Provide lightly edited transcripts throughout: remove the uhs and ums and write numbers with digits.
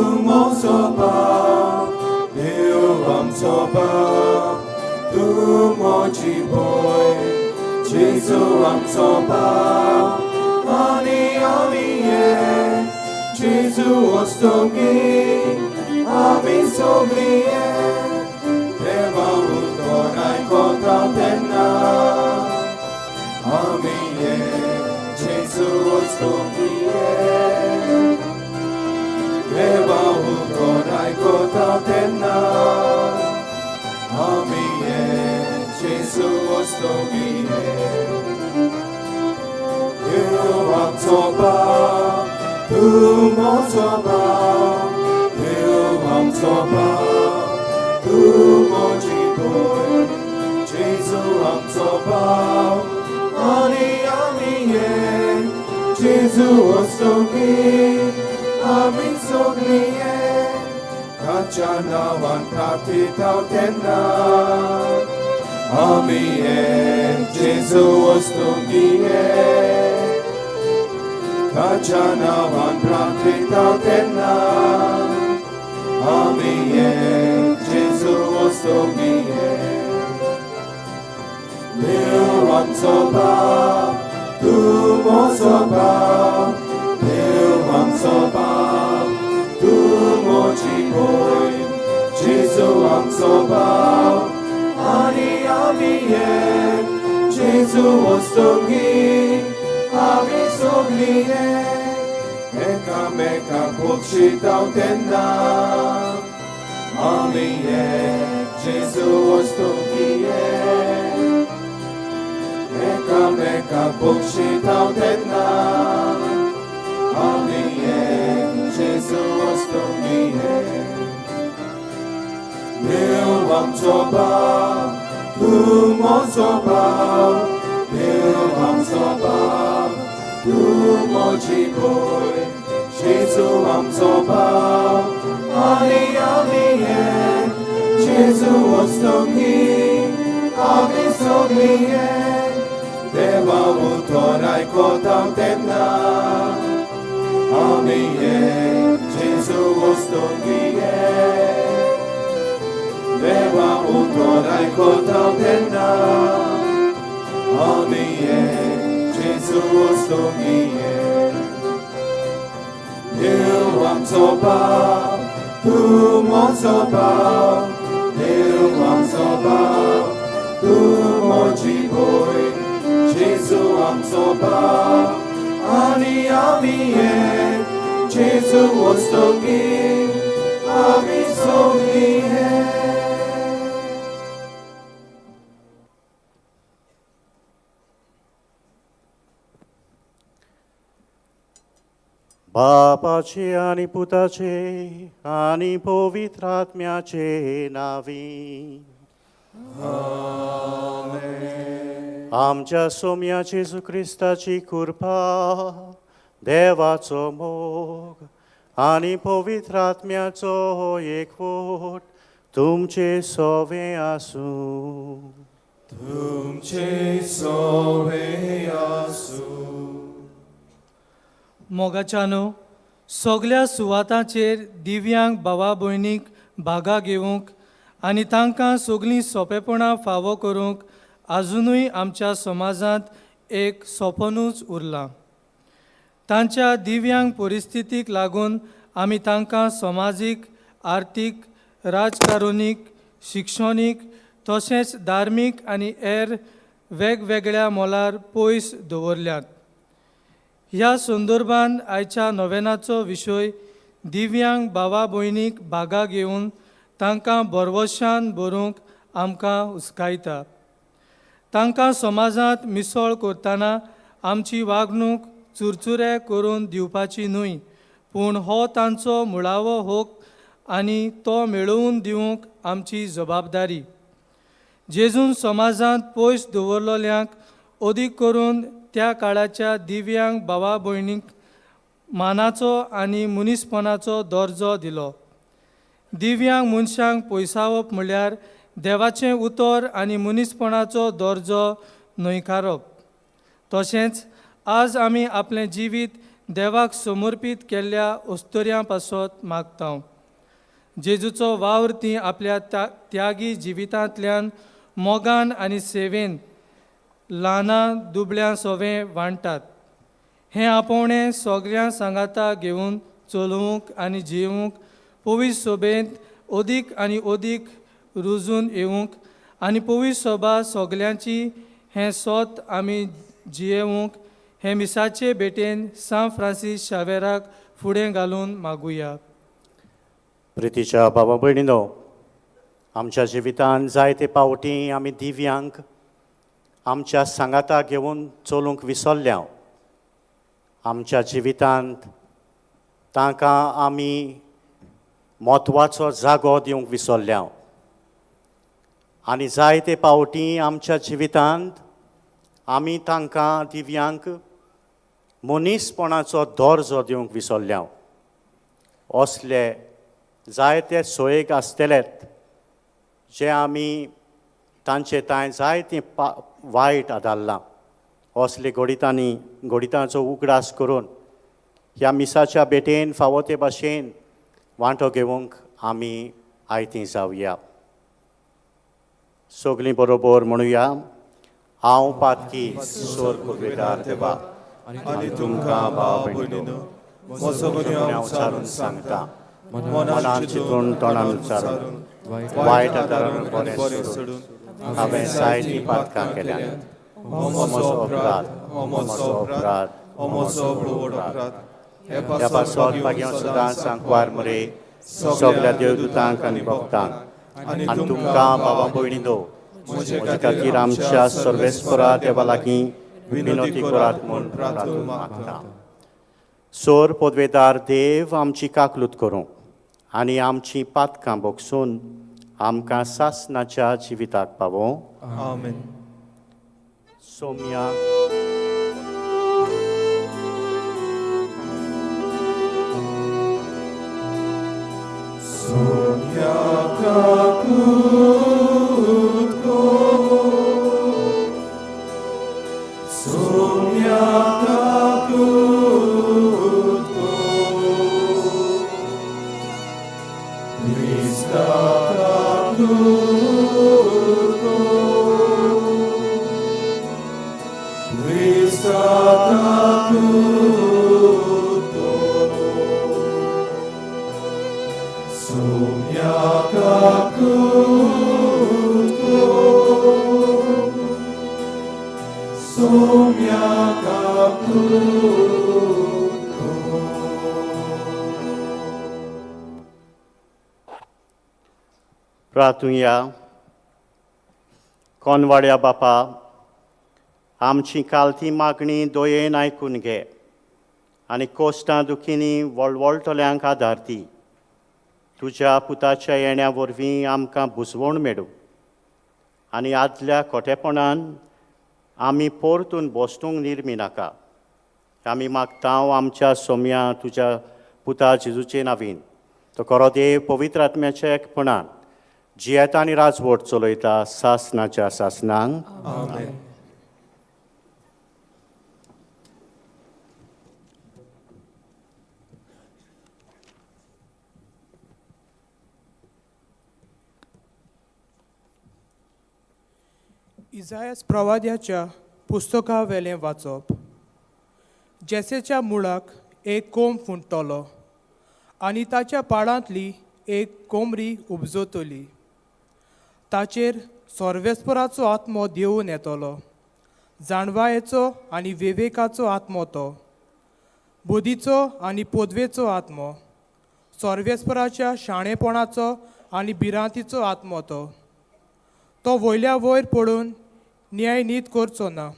तूं म्हजो बाप, देव आमचो बाप, तूं म्हजी भंय, जेजू आमचो बाप, आनी आमी एक, जेजू वस्तुंगी, आमी सगळीं एक, देवा उतर आयकता तेन्ना, आमी एक, जेजू वस्तुंगी एक. देवा उतर आयकता तेन्ना, आमी एक, जेजू वस्तुंगी एक. देव आमचो बाप, तूं म्हजो बाप, देव आमचो बाप, तूं म्हजी भंय, जेजू आमचो बाप, आनी आमी एक, जेजू वस्तुंगी, आमी सगळीं एक, ताच्या नांवान प्रार्थिता तेन्ना, आमी एक, जेजू वस्तुंगी एक, ताच्या नांवान प्रार्थिता तेन्ना, आमी एक, जेजू वस्तुंगी एक. देव आमचो बाप, तूं म्हजो बाप, देव आमचो बाप, तूं म्हजी भंय, जेजू आमचो बाप, आनी आमी एक, जेजू वस्तुंगी, आमी सगळीं एक, एकामेकांक बक्षिता तेन्ना, आमी एक, जेजू वस्तुंगी एक, एकामेकांक बक्षिता तेन्ना, आमी एक, जेजू वस्तुंगी एक. देव आमचो बाप, तूं म्हजो बाप, देव आमचो बाप, तूं म्हजी भंय, जेजू आमचो बाप, आनी आमी एक, जेजू वस्तुंगी, आमी सगळीं एक, देवा उतर आयकता तेन्ना, आमी एक, जेजू वस्तुंगी एक, देवा उतर आयकता तेन्ना, आमी एक, जेजू वस्तुंगी एक. देव आमचो बाप, तूं म्हजो बाप, देव आमचो बाप, तूं म्हजी भंय, जेजू आमचो बाप, आनी आमी एक, जेजू वस्तुंगी, आमी सगळीं एक. बापाचे आनी पुताचे आनी पवित्र आत्म्याचे नावी. आमच्या सोम्या जेजू क्रिस्ताची कृपा, देवाचो मोग आनी पवित्र आत्म्याचो एकवट तुमचे सवे आसूं. तुमचे सोवे आसूं. मोगाच्यानो, सगल्या सुवातांचेर दिव्यांग भावा भयणीक भागा घेवंक आनी तांकां सगळीं सोंपेपणां फावो करूंक आजुनूय आमच्या समाजांत एक सपनूच उरलां. तांच्या दिव्यांग परिस्थितीक लागून आमी तांकां समाजीक, आर्थीक, राजकारणीक, शिक्षणीक तशेंच धार्मीक आनी हेर वेगवेगळ्या मोलार पयस दवरल्यात. ह्या संदर्भान आयच्या नोवेनाचो विशय दिव्यांग भावा भयणीक भागा घेवन तांकां भरवशान भरूंक आमकां हुस्कायता. तांकां समाजांत मिसळ करतना आमची वागणूक चुरचुरे करून दिवपाची न्हय, पूण हो तांचो मुळावो हक आनी तो मेळोवन दिवंक आमची जबाबदारी. जेजून समाजांत पयस दवरलेल्यांक, अदीक करून त्या काळाच्या दिव्यांग भावा भयणींक मानाचो आनी मनीसपणाचो दर्जो दिलो. दिव्यांग मनशांक पयसावप म्हळ्यार देवाचें उतर आनी मनीसपणाचो दर्जो न्हयकारप. तशेंच आज आमी आपलें जिवीत देवाक समर्पीत केल्ल्या अस्तुऱ्यां पासत मागता. जेजूचो वावर ती आपल्या त्यागी जिवितांतल्यान मोगान आनी सेवेन ल्हानां दुबळ्यां सोवें वांट्टात. हें आपोवणें सगळ्यां सांगाता घेवन चलोवंक आनी जिवूंक पवित्र सोबेंत अदीक आनी अदीक रुजून येवंक आनी पवित्र सोबा सगल्यांची हें सोत आमी जियेवंक हे मिसाचे भेटेन सांत फ्रांसीस शावेराक फुडें घालून मागुया. प्रितीच्या बाबा भयणीनो, आमच्या जिवितांत जायते पावटी आमी दिव्यांक आमच्या सांगाता घेवन चलूंक विसरल्या. आमच्या जिवितांत तांकां आमी म्हत्वाचो जागो दिवंक विसरल्या आनी जायते पावटी आमच्या जिवितांत आमी तांकां दिव्यांक मनीसपणाचो दर्जो दिवंक विसरल्या. असले जायते सोयेक आसतलेत जे आमी तांचे तांय जायतीं वायट आदारलां. असले घडितांनी घडितांचो उगडास करून ह्या मिसाच्या भेटेन फावो ते भाशेन वांटो घेवंक आमी आयतीं जावया. सगलीं बरोबर म्हणुया, हांव पातकी सोर पुर्वेदार देवा आनी तुमकां भाव भयणीनो म्हजो गुन्यांव उचारून सांगता, मनान चिंतून तोंडान उच्चारून वायट आदारून बरें सोडून हांवें जायतीं पातकां केल्यांत. हो म्हजो अपराध, हो म्हजो अपराध, हो म्हजो व्हड अपराध. ह्या पासत भाग्यां सदांच सांकवार मरे सगल्या देवदूतांक आनी भक्तांक आनी तुमकां बाबा भयणीनो म्हजे खातीर आमच्या सर्वेस्परा देवा लागीं विनोती करात म्हूण प्रार्थना मागता. सोर पदवेदार देव आमची काकलूत करूं आनी आमची पातकां बोगसून आमकां सासनाच्या जिविताक पावों. आमेन. सोम्या प्रार्थुया. कोनवाड्या बापा, आमची कालती मागणी दोयेन आयकून घे आनी कोश्टां दुखींनी वळवळटल्यांक आदार दी. तुज्या पुताच्या येण्या वरवीं आमकां बुजवण मेळूं आनी आदल्या खोटेपणान आमी परतून बसतूंक निर्मी नाका. आमी मागता आमच्या सोम्या तुज्या पुता जेजूचे नावीन, तो खरो देव पवित्र आत्म्याच्या एकपणान जियेता आनी राजवट चलयता सासनाच्या सासनांक. आमेन. इजायस प्रवाद्याच्या पुस्तकावेलें वाचप. जेसेच्या मुळाक एक कोंब फुंटलो आनी ताच्या पाळांतली एक कोमरी उपजतली. ताचेर सर्वेस्पराचो आत्मो देवून येतलो, जाणवायेचो आनी विवेकाचो आत्मो, तो बुद्धीचो आनी पदवेचो आत्मो, सर्वेस्पराच्या शाणेपणाचो आनी भिरांतीचो आत्मो. तो तो वयल्या वयर पडून न्याय नीत करचो ना,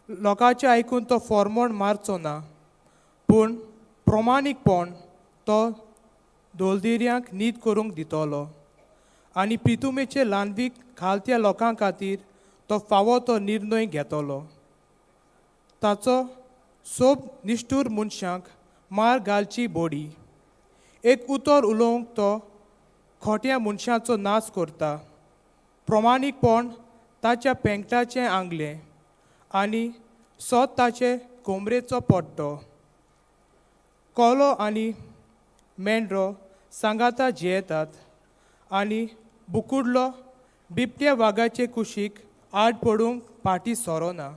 लोकांचें आयकून तो फॉर्मोण मारचो ना, पूण प्रमाणीकपण तो दोलदिऱ्यांक नीत करूंक दितलो आनी प्रितुमेचे ल्हानवीक खालत्या लोकां खातीर तो फावो तो निर्णय घेतलो. ताचो सोब निश्ठूर मनशांक मार घालची बोडी, एक उतर उलोवंक तो खोट्या मनशाचो नाश करता. प्रमाणीकपण ताच्या पेंकटाचें आंगलें आनी सोद ताचे कोमरेचो पट्टो. कोलो आनी मेंढरो सांगाता जियेतात आनी बुकुडलो बिबट्या वागाचे कुशीक आड पडूंक पाटी सोरोना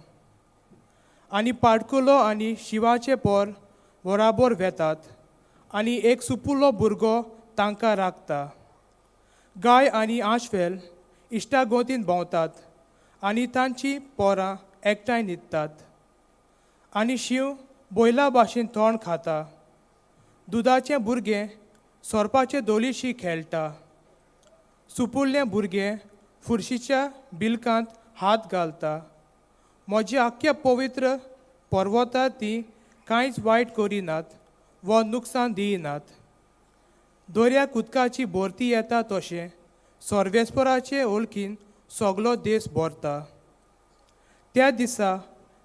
आनी पाडकुलो आनी शिवाचे पोर बराबर वेतात आनी एक सुपुल्लो भुरगो तांकां राखता. गाय आनी आशवेल इश्टागोतीन भोंवतात आनी तांची पोरां एकठांय न्हिदतात आनी शींव बैला भाशेन तोंड खाता. दुदाचें भुरगें सोरपाचे दोलीशी खेळटा. सुपुल्लें भुरगें फुरशीच्या बिलकांत हात घालता. म्हज्या आख्ख्या पवित्र पर्वतार तीं कांयच वायट करिनात वा नुकसान दिनात. दर्याक उदकाची भरती येता तशें सर्वेस्पराचे ओळखीन सगलो देश भरता. त्या दिसा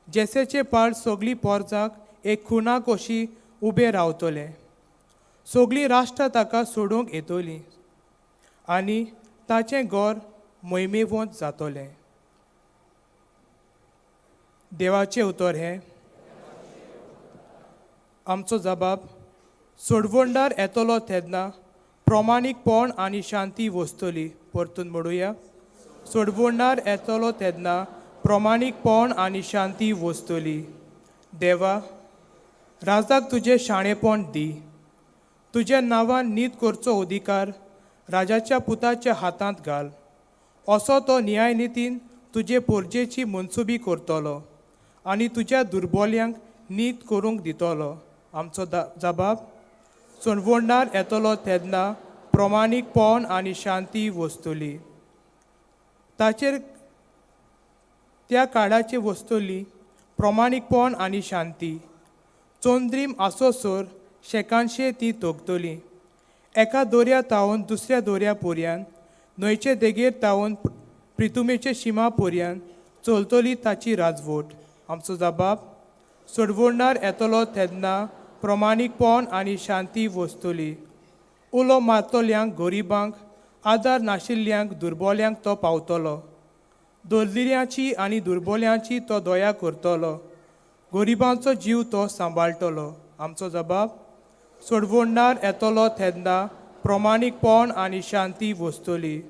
जेसेचे पाळ सगळीं पोरजाक एक खुणा कशी उबें रावतलें. सगळीं राष्ट्रां ताका सोडूंक येतलीं आनी ताचें घर मोहिमेवंत जातलें. देवाचें उतर हें. आमचो जबाब सोडवणदार येतलो तेन्ना प्रमाणीकपण आनी शांती वसतली. परतून म्हणुया, सोडवणदार येतलो तेन्ना प्रमाणीकपण आनी शांती वसतली. देवा, राजाक तुजें शाणेपण दी. तुज्या नांवान नीत करचो अधिकार राजाच्या पुताच्या हातांत घाल. असो तो न्यायनितीन तुजे पोरजेची मनसुबी करतलो आनी तुज्या दुर्बोल्यांक नीत करूंक दितलो. आमचो जबाब सोडवणदार येतलो तेन्ना प्रमाणीकपण आनी शांती वसतली. ताचेर त्या काळाचे वसतली प्रमाणीकपण आनी शांती. चंद्रीम आसोसर शेकानशे ती तोगतली. एका दर्या तावन दुसऱ्या दर्या पर्यान, न्हंयचे देगेर तावन प्रितुमेचे शिमा पर्यान चलतली ताची राजवट. आमचो जबाब सोडवणदार येतलो तेन्ना प्रमाणीकपण आनी शांती वसतली. उलो मारतल्यांक, गरिबांक, आदार नाशिल्ल्यांक, दुर्बोल्यांक तो पावतलो. दरदिऱ्यांची आनी दुर्बोल्यांची तो दया करतलो. गरिबांचो जीव तो सांबाळटलो. आमचो जबाब सोडवणदार येतलो तेन्ना प्रमाणीकपण आनी शांती वसतली.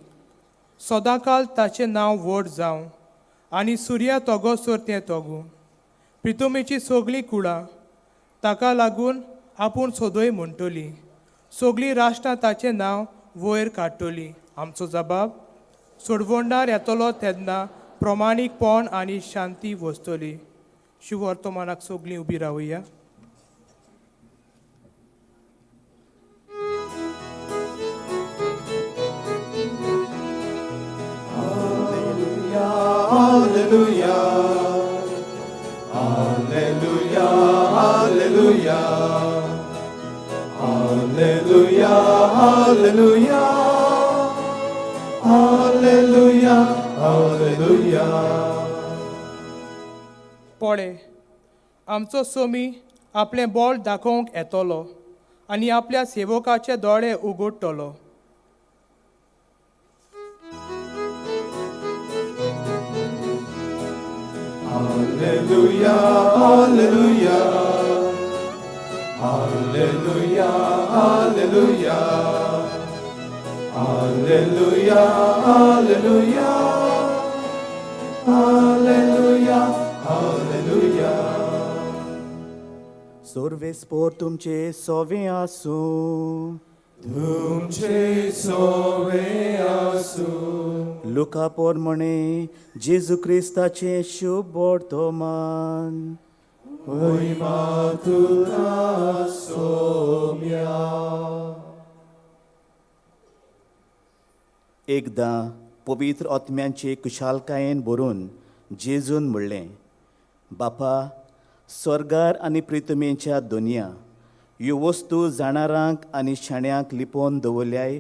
सदांकाल ताचें नांव व्हड जावं आनी सुर्या तोगोसर तें तोगूं. प्रितोमेची सगळीं कुळां ताका लागून आपूण सोदय म्हणटली. सगळीं राष्ट्रां ताचें नांव वयर काडटलीं. आमचो जबाब सोडवणदार येतलो तेन्ना प्रमाणीकपण आनी शांती वसतली. शुवर्तमानाक सगळीं उबी रावया. Alleluia, Alleluia, Alleluia, Alleluia, Alleluia, Alleluia, Alleluia. पळे, आमचो सोमी आपलें बोल दाखोवंक येतलो आनी आपल्या सेवकाचे दोळे उगडटलो. Alleluia, Alleluia, Alleluia, Alleluia, Alleluia, Alleluia, Alleluia, Alleluia. सर्वेस्पोर तुमचे सोवे आसूं. तुमचे सोवे आसूं. लुका पोरमणे जेजू क्रिस्ताचें शुभ वर्तमान. महिमा तुका सोम्या. एकदां पवित्र आत्म्यांचे कुशालकायेन भरून जेजून म्हणलें, बापा, स्वर्गार आनी प्रितमेच्या दुनिया ह्यो वस्तू जाणारांक आनी शाण्यांक लिपोवन दवरल्याय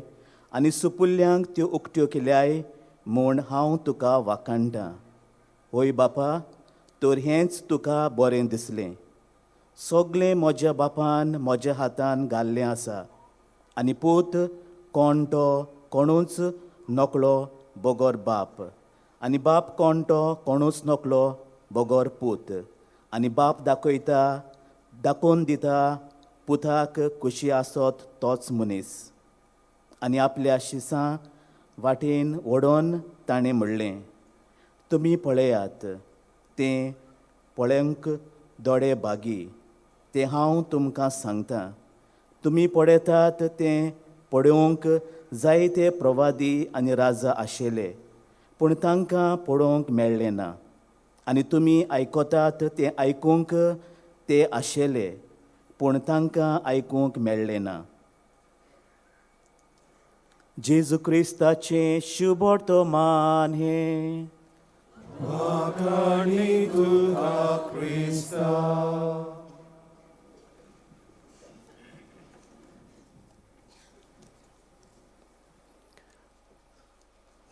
आनी सुपुल्ल्यांक त्यो उक्त्यो केल्याय म्हूण हांव तुका वाखाणटां. हय बापा, तर हेंच तुका बरें दिसलें. सगळें म्हज्या बापान म्हज्या हातान घाल्लें आसा आनी पूत कोण तो कोणूच नकळो बगर बाप, आनी बाप कोण तो कोणूच नकळो बगर पूत, आनी बाप दाखयता दाखोवन दिता पुताक कुशी आसत तोच मनीस. आनी आपल्या शिसां वाटेन ओडोन ताणें म्हणलें, तुमी पळयात तें पळोवंक दोळे बागी, तें हांव तुमकां सांगता. तुमी पळयतात तें पळोवंक जायते प्रवादी आनी राजा आशिल्ले, पूण तांकां पळोवंक मेळ्ळें ना. आनी तुमी आयकतात तें आयकूंक ते आशिल्ले, पूण तांकां आयकूंक मेळ्ळें ना. जेजू क्रिस्ताचें शुभवर्तमान हें.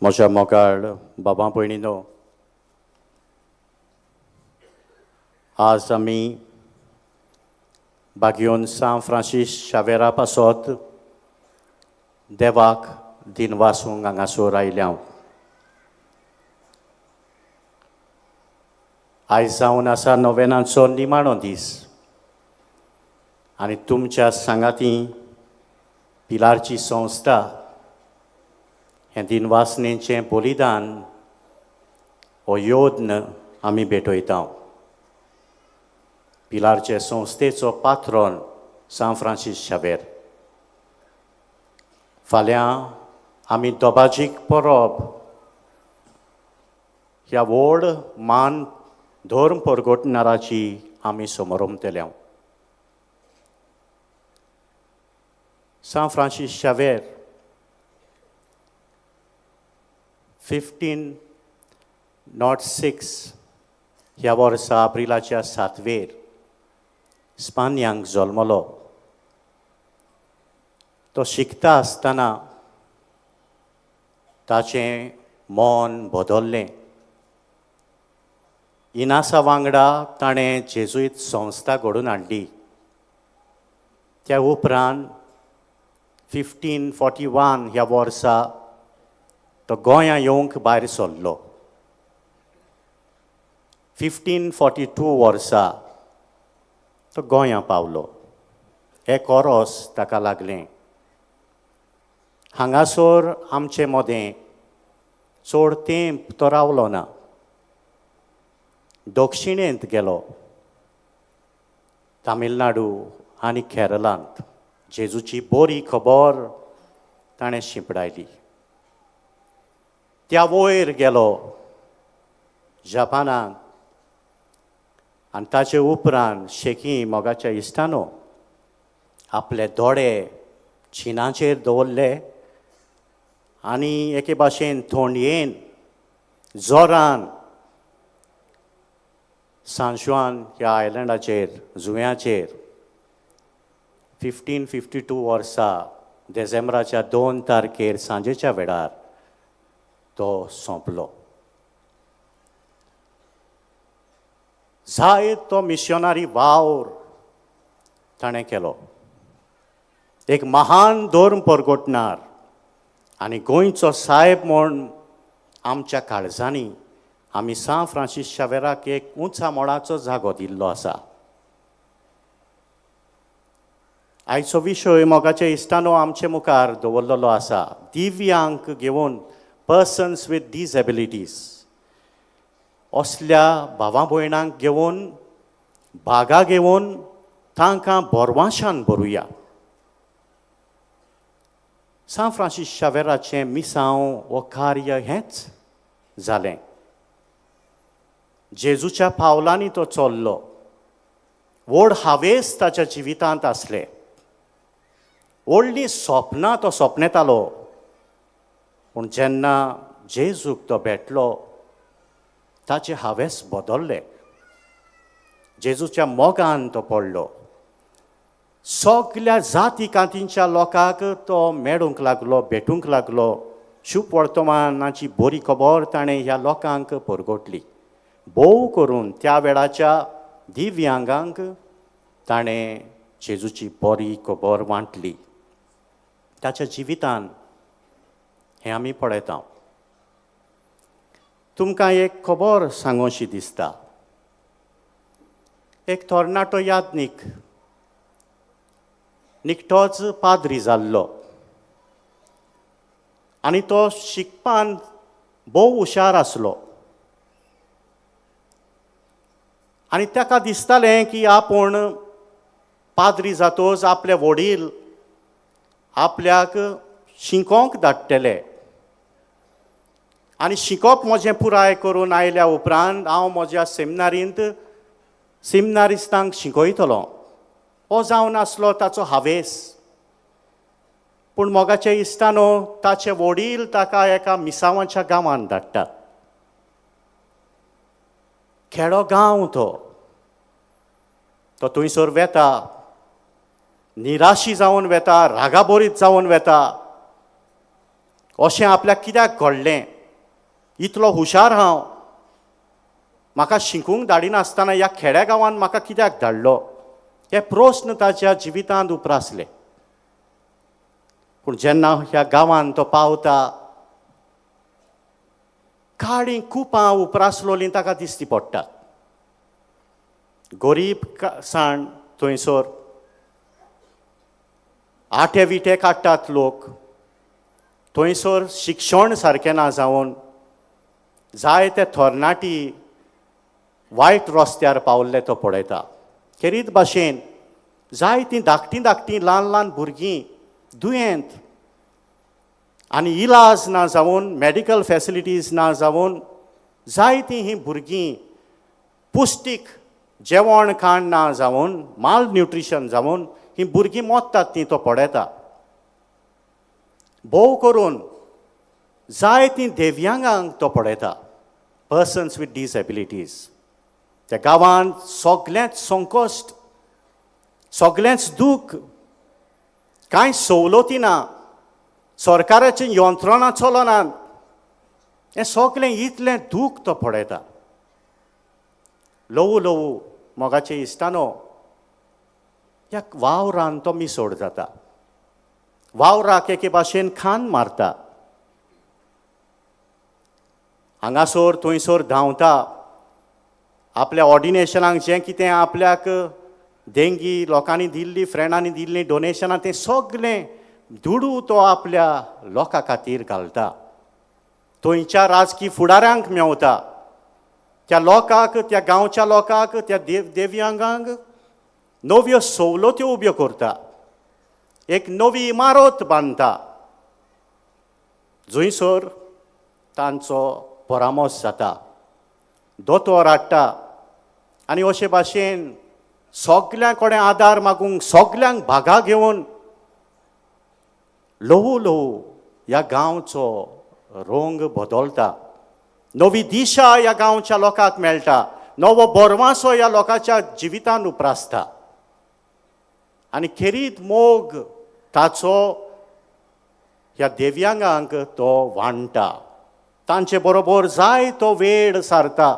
म्हज्या मोगाळ बाबा भयणीनो, आज आमी बागयोन सांत फ्रांसीस शावेरा पासत देवाक दिनवासूंक हांगासर आयल्या. आयज जावन आसा नोवेनाचो निमाणो दीस आनी तुमच्या सांगाती पिलारची संस्था हें दिनवासनेचें बलिदान हो योद्न आमी भेटयता. पिलारचे संस्थेचो पात्रोन सांत फ्रांसीस शावेर. फाल्यां आमी दोबाजीक परब ह्या व्हड मान धर्म परगटणाराची आमी समरमतले. सांत फ्रांसीस शावेर 1506 ह्या वर्सा एप्रिलाच्या 7वेर स्पान्यांक जल्मलो. तो शिकता आसतना ताचें मन बदल्लें. इनासा वांगडा ताणें जेजुईत संस्था घडोवन हाडली. त्या उपरांत 1541 ह्या वर्सा तो गोंया येवंक भायर सरलो. 1542 वर्सा तो गोंया पावलो. एक ओरोस ताका लागलें. हांगासर आमचे मदें चड तेंप तो रावलो ना. दक्षिणेंत गेलो, तामिळनाडू आनी केरळांत जेजूची बरी खबर ताणें शिंपडायली. त्या वयर गेलो जपानाक आनी ताचे उपरांत शेकी मोगाच्या इश्टानो आपले दोळे चिनाचेर दवरले आनी एके भाशेन थोंडयेन जोरान सांशवान ह्या आयलंडाचेर जुंव्याचेर 1552 वर्सा डिसेंबराच्या 2 तारखेर सांजेच्या वेळार तो सोंपलो. जाय तो मिशनरी वावर ताणें केलो. एक महान धर्म परगटणार आनी गोंयचो सायब म्हूण आमच्या काळजांनी आमी सांत फ्रांसीस शावेराक एक उंचा मोडाचो जागो दिल्लो आसा. आयचो विशय मोगाच्या इश्टानो आमचे मुखार दवरलेलो आसा, दिव्यांक घेवन पर्सन्स विथ डिसेबिलिटीज असल्या भावा भयणांक घेवन बागा घेवन तांकां बोरवाशान भरुया. सांत फ्रांसीस शावेराचें मिसांव हो कार्य हेंच जालें. जेजूच्या पावलांनी तो चल्लो. व्हड हावेस ताच्या जिवितांत आसले. व्हडलीं सपनां तो सपनेतालो. पूण जेन्ना जेजूक तो भेटलो ताचे हावेस बदल्ले. जेजूच्या मोगान तो पडलो. सगल्या जाती कातींच्या लोकांक तो मेळूंक लागलो, भेटूंक लागलो. शुभ वर्तमानाची बरी खबर ताणें ह्या लोकांक परगटली. भोव करून त्या वेळाच्या दिव्यांगांक ताणें जेजूची बरी खबर वांटली. ताच्या जिवितान हें आमी पळयता. तुमकां एक खबर सांगोशी दिसता. एक तरणाटो याज्ञीक निकटोच पाद्री जाल्लो आनी तो शिकपान भोव हुशार आसलो आनी ताका दिसतालें की आपूण पाद्री जातोच आपले वडील आपल्याक शिकोवंक धाडटले आनी शिकोवप म्हजें पुराय करून आयल्या उपरांत हांव म्हज्या सेमिनारींत सेमिनारिस्तांक शिकयतलो. हो जावन आसलो ताचो हावेस. पूण मोगाचे इश्टानो, ताचे वडील ताका एका मिसावाच्या गांवांत धाडटात. खेडो गांव तो, तो थंयसर वेता, निराशी जावन वेता, रागाबरीत जावन वेता. अशें आपल्याक कित्याक घडलें, इतलो हुशार हांव, म्हाका शिकूंक धाडिनासतना ह्या खेड्या गांवांत म्हाका कित्याक धाडलो, हे प्रस्न ताच्या जिवितांत उप्रासले. पूण जेन्ना ह्या गांवांत तो पावता, काळीं कुपां उप्रासलोलीं ताका दिसती पडटात. गरीब साण थंयसर आटे विटे काडटात लोक, थंयसर शिक्षण सारकें ना जावन जायते थोरनाटी वायट रस्त्यार पावल्ले तो पळयता. खेरीत भाशेन जायतीं धाकटीं धाकटीं ल्हान ल्हान भुरगीं दुयेंत आनी इलाज ना जावन, मॅडिकल फॅसिलिटीज ना जावन जायतीं हीं भुरगीं पुश्टीक जेवण खाण ना जावन, माल न्युट्रिशन जावन हीं भुरगीं मोत्तात तीं तो पळयता. भोव करून जायतीं दिव्यांगांक तो पळयता, पर्सन्स विथ डिसेबिलिटीज. त्या गांवांत सगळेंच संकश्ट, सगळेंच दूख, कांय सवलती ना, सरकाराची यंत्रणां चलनात, हें सगळें इतलें दूख तो पळयता. ल्हवू ल्हवू मोगाचे इश्टानो, ह्या वावरान तो मिसोड जाता. वावराक एके भाशेन खान मारता, हांगासर थंयसर धांवता. आपल्या ऑर्डिनेशनाक जें कितें आपल्याक देंगी लोकांनी दिल्ली, फ्रेंडांनी दिल्ली डोनेशनां, तें सगळें दुडू तो आपल्या लोकां खातीर घालता. थंयच्या राजकी फुडाऱ्यांक मेवता, त्या लोकांक, त्या गांवच्या लोकांक, त्या देव्यांगांक नव्यो सवलत्यो उब्यो करता, एक नवी इमारत बांदता जंयसर तांचो परामर्श जाता, दोतोर हाडटा आनी अशे भाशेन सगल्यां कडेन आदार मागूंक, सगल्यांक भागा घेवन ल्हवू ल्हवू ह्या गांवचो रंग बदलता. नवी दिशा ह्या गांवच्या लोकांक मेळटा, नवो बरवासो ह्या लोकांच्या जिवितान उप्रासता आनी खेरीत मोग ताचो ह्या दिव्यांगांक तो वांट्टा. तांचे बरोबर जाय तो वेळ सारता,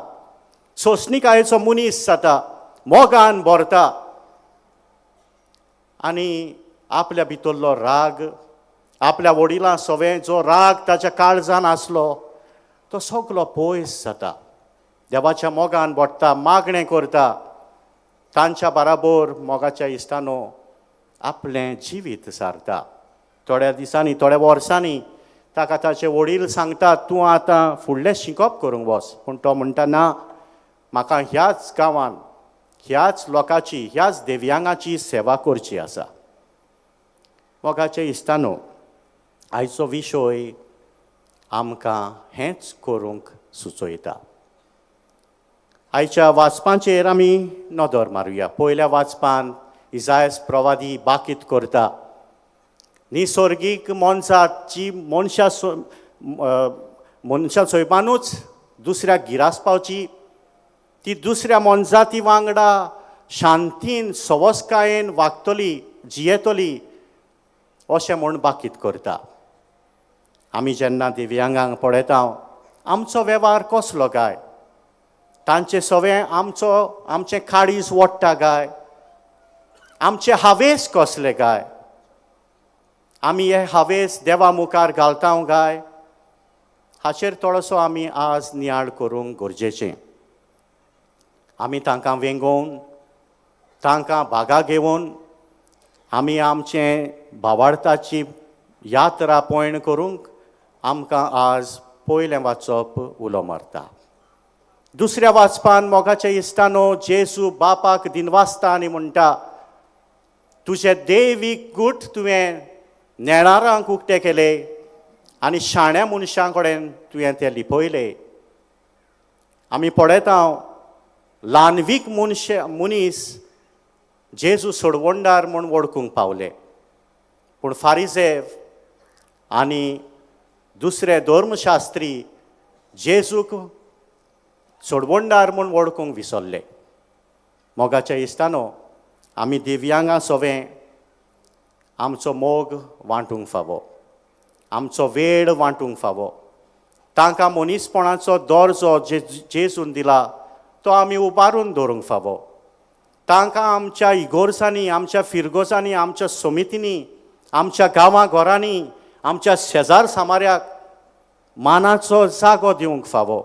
सोंसणिकायेचो मनीस जाता, मोगान भरता आनी आपल्या भितरलो राग, आपल्या वडिलां सवें जो राग ताच्या काळजान आसलो तो सगलो पयस जाता. देवाच्या मोगान भरता, मागणें करता, तांच्या बराबर मोगाच्या इश्टानो आपलें जिवीत सारता. थोड्या दिसांनी, थोड्या वर्सांनी ताका ताचे वडील सांगतात, तूं आतां फुडलें शिकप करूंक वच. पूण तो म्हणटा, ना, म्हाका ह्याच गांवान ह्याच लोकांची, ह्याच दिव्यांगाची सेवा करची आसा. मोगाचे इश्टानो, आयचो विशय आमकां हेंच करूंक सुचयता. आयच्या वाचपांचेर आमी नदर मारुया. पयल्या वाचपान इजायस प्रवादी बाकीत करता, निसर्गीक मनशां जी मनशां मनशां सोयपानूच दुसऱ्याक गिरास पावची, ती दुसऱ्या मनजाती वांगडा शांतीन सवसकायेन वागतली, जियेतली अशें म्हूण बाकीत करता. आमी जेन्ना दिव्यांगांक पळयता, आमचो वेव्हार कसलो काय, तांचे सवें आमचो आमचें काळीज ओडटा काय, आमचे हावेस कसले काय, आमी हे हावेस देवा मुखार घालता काय, हाचेर थोडोसो आमी आज नियाळ करूंक गरजेचें. आमी तांकां वेंगोवन, तांकां भागा घेवन आमी आमचें भावार्थाची यात्रा पयण करूंक आमकां आज पयलें वाचप उलो मारता. दुसऱ्या वाचपान मोगाच्या इश्टानो जेजू बापाक दिनवासता आनी म्हणटा, तुजें देवीक गूट तुवें नेणारांक उक्ते केले आनी शाण्या मनशां कडेन तुवें ते लिपयले. आमी पळयता ल्हानवीक मनीस जेजू सोडवणदार म्हूण वळखूंक पावले, पूण फारिजेव आनी दुसरे धर्मशास्त्री जेजूक सोडवणदार म्हूण वळखूंक विसरले. मोगाच्या इश्टानो, आमी दिव्यांगां सोवें आमचो मोग वांटूंक फावो, आमचो वेळ वांटूंक फावो. तांकां मनीसपणाचो दर्जो जेजून दिला तो आमी उबारून दवरूंक फावो. तांकां आमच्या इगोर्सांनी, आमच्या फिरगोजांनी, आमच्या समितींनी, आमच्या गांवां घरांनी, आमच्या शेजार सामाऱ्याक मानाचो जागो दिवंक फावो.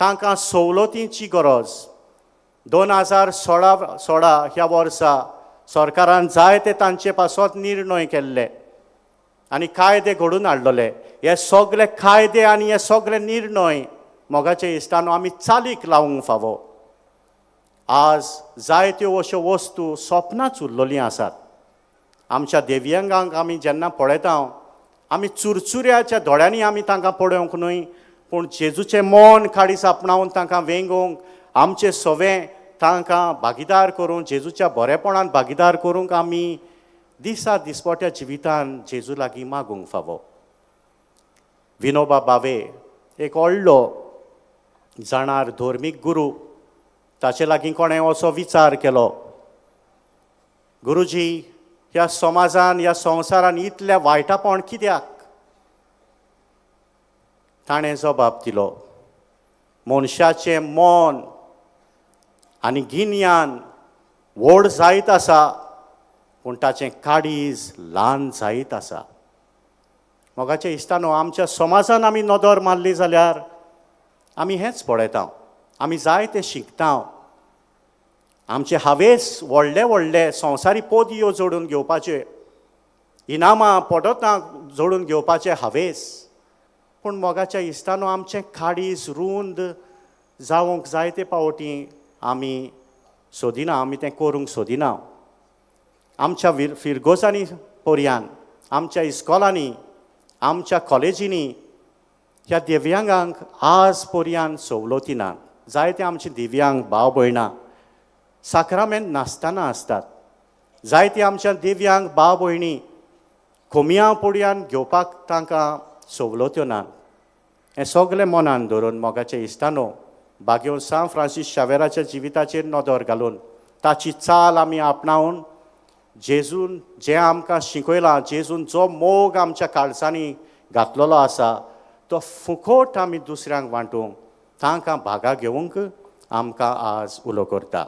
तांकां सवलतींची गरज. 2016 ह्या वर्सा सरकारान जायते तांचे पासत निर्णय केल्ले आनी कायदे घडून हाडलेले. हे सगळे कायदे आनी हे सगळे निर्णय मोगाचे इश्टानो आमी चालीक लावंक फावो. आज जायत्यो अश्यो वस्तू सपनांच उरलेलीं आसात. आमच्या दिव्यांगांक आमी जेन्ना पळयता आमी चुरचुऱ्याच्या दोळ्यांनी आमी तांकां पळोवंक न्हय, पूण जेजूचें मन काडीस आपणावन तांकां वेंगोवंक, आमचें सवें तांकां भागीदार करूंक, जेजूच्या बरेपणान भागीदार करूंक आमी दिसा दिसपट्या जिवितान जेजू लागीं मागूंक फावो. विनोबा भावे एक व्हडलो जाणार धर्मीक गुरू, ताचे लागीं कोणें असो विचार केलो, गुरुजी ह्या समाजान ह्या संवसारान इतलें वायटापण कित्याक? ताणें जबाब दिलो, मनशाचें मन आनी गिन्यान व्हड जायत आसा, पूण ताचें काडीज ल्हान जायत आसा. मोगाच्या इश्टानो, आमच्या समाजान आमी नदर मारली जाल्यार आमी हेंच पळयता, आमी जायते शिकता, आमचे हावेस व्हडले व्हडले संवसारी पदयो जोडून घेवपाचे, इनामां पदकां जोडून घेवपाचे हावेस, पूण मोगाच्या इश्टानो आमचें काडीज रूंद जावंक जायते पावटी आमी सोदिना, आमी तें करूंक सोदिना. आमच्या फिरगोजांनी पर्यान, आमच्या इस्कॉलांनी, आमच्या कॉलेजींनी ह्या दिव्यांगांक आज पर्यान सवलती ना. जायते आमचे दिव्यांग भाव भयणां साक्रामेंत नासतना आसतात. जायते आमच्या दिव्यांग भाव भयणी खोमया पोडयान घेवपाक तांकां सवलत्यो ना. हें सगळें मनान धरून मोगाच्या इश्टानो, बागेवन सांत फ्रांसीस शावेराच्या जिविताचेर नदर घालून ताची चाल आमी आपणावन जेजून जें आमकां शिकयलां, जेजून जो मोग आमच्या काळजांनी घातलेलो आसा तो फुकोट आमी दुसऱ्यांक वांटूंक, तांकां भागा घेवंक आमकां आज उलो करता.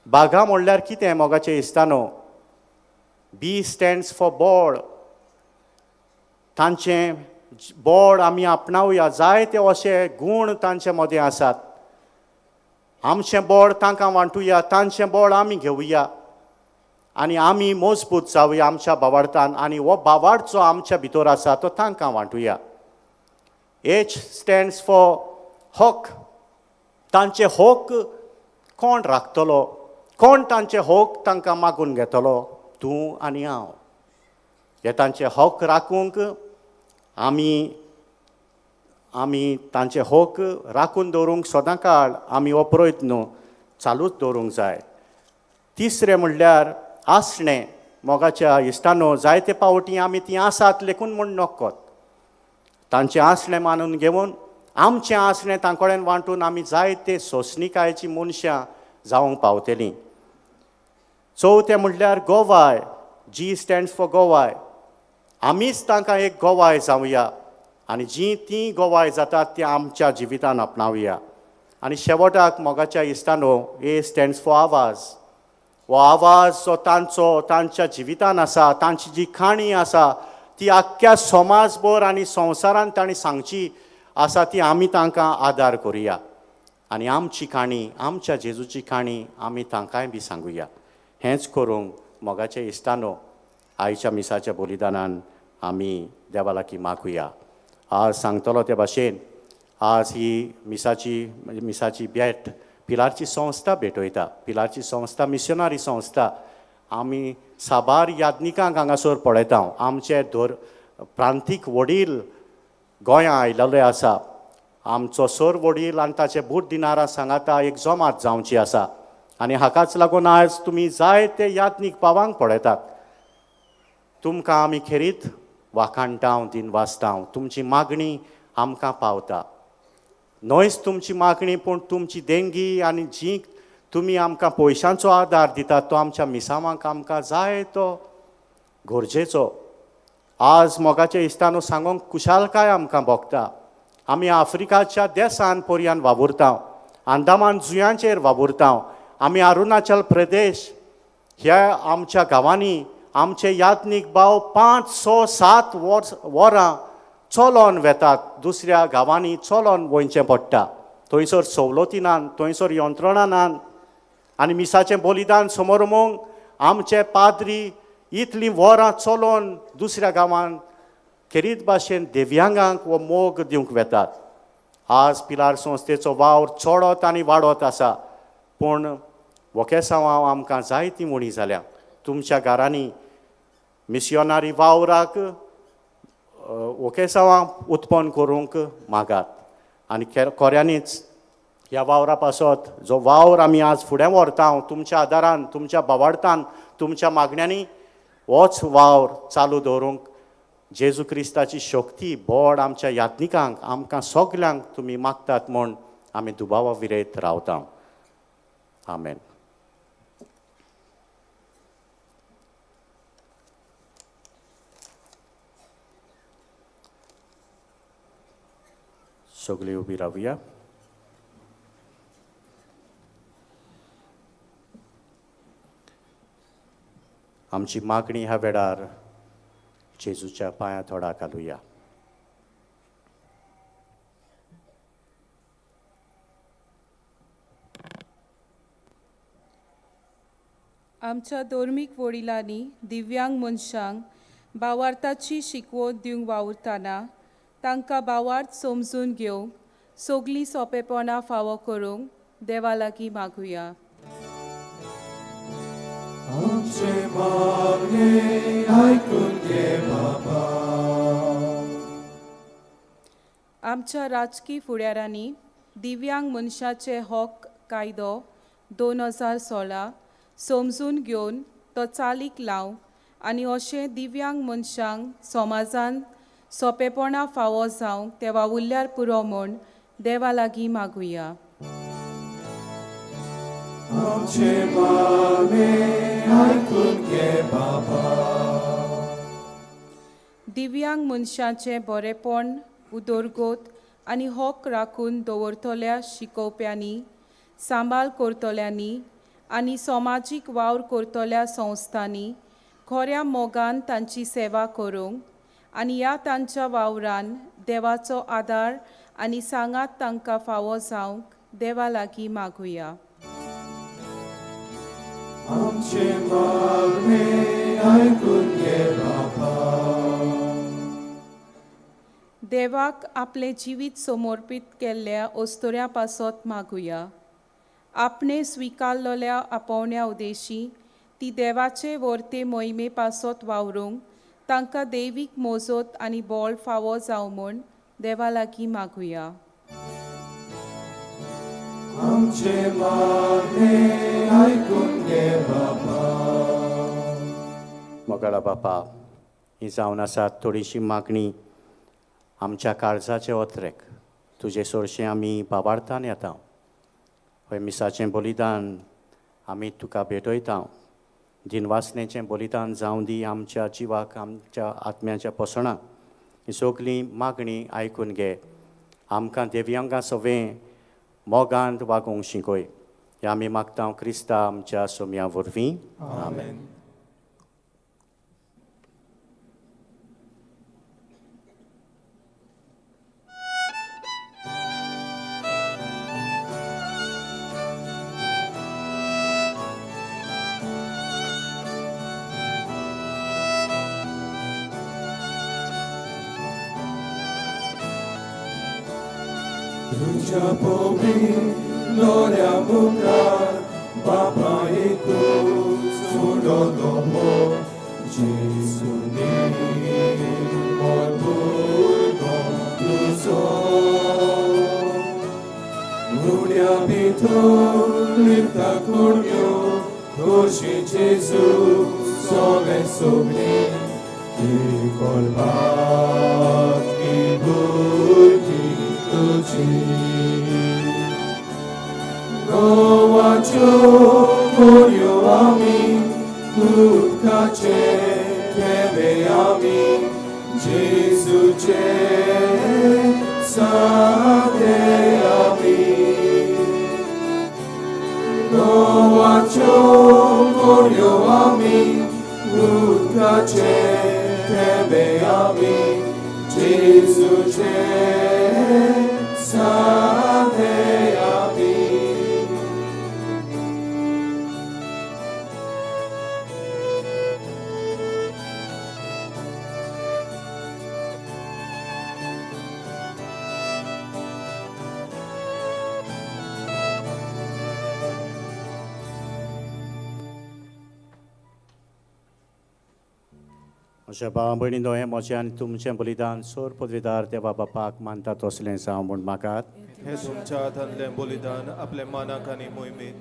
बागा म्हणल्यार कितें मोगाचे इश्टानो? बी स्टँड्स फॉर बोड. तांचें बोड आमी आपणावया. जायते अशे गूण तांचे मदें आसात. आमचें बोड तांकां वांटुया, तांचें बोड आमी घेवया आनी आमी मजबूत जावया आमच्या भावार्थान, आनी हो भावार्थ जो आमच्या भितर आसा तो तांकां वांटुया. एच स्टँड्स फॉर हक. तांचे हक कोण राखतलो? कोण तांचे हक तांकां मागून घेतलो? तूं आनी हांव. हे तांचे हक राखूंक आमी आमी तांचे हक राखून दवरूंक सदां काळ आमी हो प्रयत्न चालूच दवरूंक जाय. तिसरें म्हणल्यार आसणें. मोगाच्या इश्टानो, जायते पावटी आमी तीं आसात लेखून म्हूण नक्कोत. तांचें आसणें मानून घेवन आमचें आसणें तांचे कडेन वांटून आमी जायते सोंसणिकायेचीं मनशां जावंक पावतलीं. चवथें म्हणल्यार गोवाय. जी स्टँड्स फॉर गोवाय. आमीच तांकां एक गोवाय जावया आनी जीं तीं गोवाय जातात तीं आमच्या जिवितान आपणावया. आनी शेवटाक मोगाच्या इश्टानो, ए स्टँड्स फॉर आवाज. हो आवाज जो तांचो तांच्या जिवितान आसा, तांची जी काणी आसा ती आख्ख्या समाजभर आनी संवसारान तांणी सांगची आसा, ती आमी तांकां आदार करुया आनी आमची काणी, आमच्या जेजूची काणी आमी तांकांय बी सांगुया. हेंच करूंक मोगाचे इश्टानो, आयच्या मिसाच्या बलिदानान आमी देवा लागीं मागुया. आज सांगतलो ते भाशेन आज ही मिसाची मिसाची भेट पिलारची संस्था भेटयता. पिलारची संस्था मिशनरी संस्था. आमी साबार याज्ञिकांक हांगासर पळयता. आमचे धर प्रांतीक वडील गोंया आयलेले आसा. आमचो सर वडील आनी ताचे बूट दिनारा सांगाता एक जमात जावची आसा आनी हाकाच लागून आयज तुमी जायते याज्ञीक पावांक पळयतात. तुमकां आमी खेरीत वाखाणटाव, दिनवासताव. तुमची मागणी आमकां पावता. न्हयच तुमची मागणी पूण तुमची देणगी आनी जी तुमी आमकां पयशांचो आदार दितात तो आमच्या मिसावांक आमकां जाय तो गरजेचो. आज मोगाच्या इश्टानो, सांगोंक खुशालकाय आमकां भोगता. आमी आफ्रिकाच्या देसान पर्यान वावुरता, अंदामान जुंयांचेर वावुरता. आमी अरुणाचल प्रदेश ह्या आमच्या गांवांनी आमचे याज्ञीक भाव 5, 6, 7 वरां चलोन वेतात. दुसऱ्या गांवांनी चलोन वयचें पडटा. थंयसर सवलती नात, थंयसर यंत्रणां नात आनी मिसाचें बलिदान समोर आमचे पाद्री इतलीं वरां चलोन दुसऱ्या गांवांत खेरीत भाशेन दिव्यांगांक हो मोग दिवंक वेतात. आज पिलार संस्थेचो वावर चडत आनी वाडत आसा, पूण वोकेसांवां आमकां जायतीं उणी जाल्या. तुमच्या घरांनी मिशनरी वावराक वोकेसांवां उत्पन्न करूंक मागात आनी खऱ्यांनीच ह्या वावरा पासत जो वावर आमी आज फुडें व्हरता तुमच्या आदारान, तुमच्या बावाडतान, तुमच्या मागण्यांनी होच वावर चालू दवरूंक जेजू क्रिस्ताची शक्ती बोड आमच्या याज्ञिकांक आमकां सगल्यांक तुमी मागतात म्हूण आमी दुबावा विरयत रावता. आमेन. सगळीं उबी रावया. आमची मागणी ह्या वेळार जेजूच्या पांया थोडा घालुया. आमच्या धर्मीक वडिलांनी दिव्यांग मनशांक भावार्थाची शिकवण दिवंक वावुरतना तांकां भावार्थ समजून घेवंक सगळीं सोंपेपणां फावो करूंक देवा लागीं मागुया. आमचें मागणें आयकून घे बाबा. आमच्या राजकी फुडाऱ्यांनी दिव्यांग मनशाचे हक कायदो 2016 समजून घेवन तो चालीक लावंक आनी अशें दिव्यांग मनशांक समाजान सोंपेपणां फावो जावंक ते वावुरल्यार पुरो म्हूण देवा लागीं मागुया. आमचें मागणें आयकून घे बाबा. दिव्यांग मनशाचें बरेपण, उदरगत आनी हक राखून दवरतल्या शिकोवप्यांनी, सांबाळ करतल्यांनी आनी समाजीक वावर करतल्या संस्थांनी खऱ्या मोगान तांची सेवा करूंक आनी ह्या तांच्या वावरान देवाचो आदार आनी सांगात तांकां फावो जावंक देवा लागीं मागुया. आमचें मागणें आयकून घे बाबा. देवाक आपलें जिवीत समर्पीत केल्ल्या अस्तुऱ्यां पासत मागुया. आपणे स्विकारलेल्या आपोवण्या उदेशी ती देवाचे वर्ते मोहिमे पासत वावरूंक तांकां दैवीक मोजत आनी बळ फावो जावं म्हूण देवा लागीं मागुया. आमचें मागणें आयकून घे बाबा. मोगाळा बापा, ही जावन आसा थोडीशी मागणी आमच्या काळजाचे ओतरेक. तुजे सोरशें आमी बाबार्थान येता. हय मिसाचें बलिदान आमी तुका भेटयता. दिनवासनेचें बलिदान जावं दी आमच्या जिवाक, आमच्या आत्म्याच्या पोसणाक. ही सगळी मागणी आयकून घे. आमकां दिव्यांगां सवें मोगांत वागोवंक शिकय. हें आमी मागता क्रिस्ता आमच्या सोम्या वरवीं. आमेन. तुज्या पोवी लोऱ्या मुखार बापा एकूच उडो दोमो जेजूनी मोर भुरगो तुजो उड्या भितर लिपता कुणयो खोशी जेजू सोवे सोबली ती कोलबात की भुरगी तुजी गोवाच्यो कोऱ्यो आमी उदकाचे थेंबे आमी जेजूचे सादे आमी गोवाच्यो कोऱ्यो आमी उदकाचे थेंबे आमी जेजूचे सादे आमी. म्हज्या भावा भयणीनो हें म्हजें आनी तुमचें बलिदान सोर पदवीदार देवा बापाक मानता तसलें जावं म्हूण मागात. हे तुमच्या हातांतलें बलिदान आपल्या मानाक आनी मोहिमेक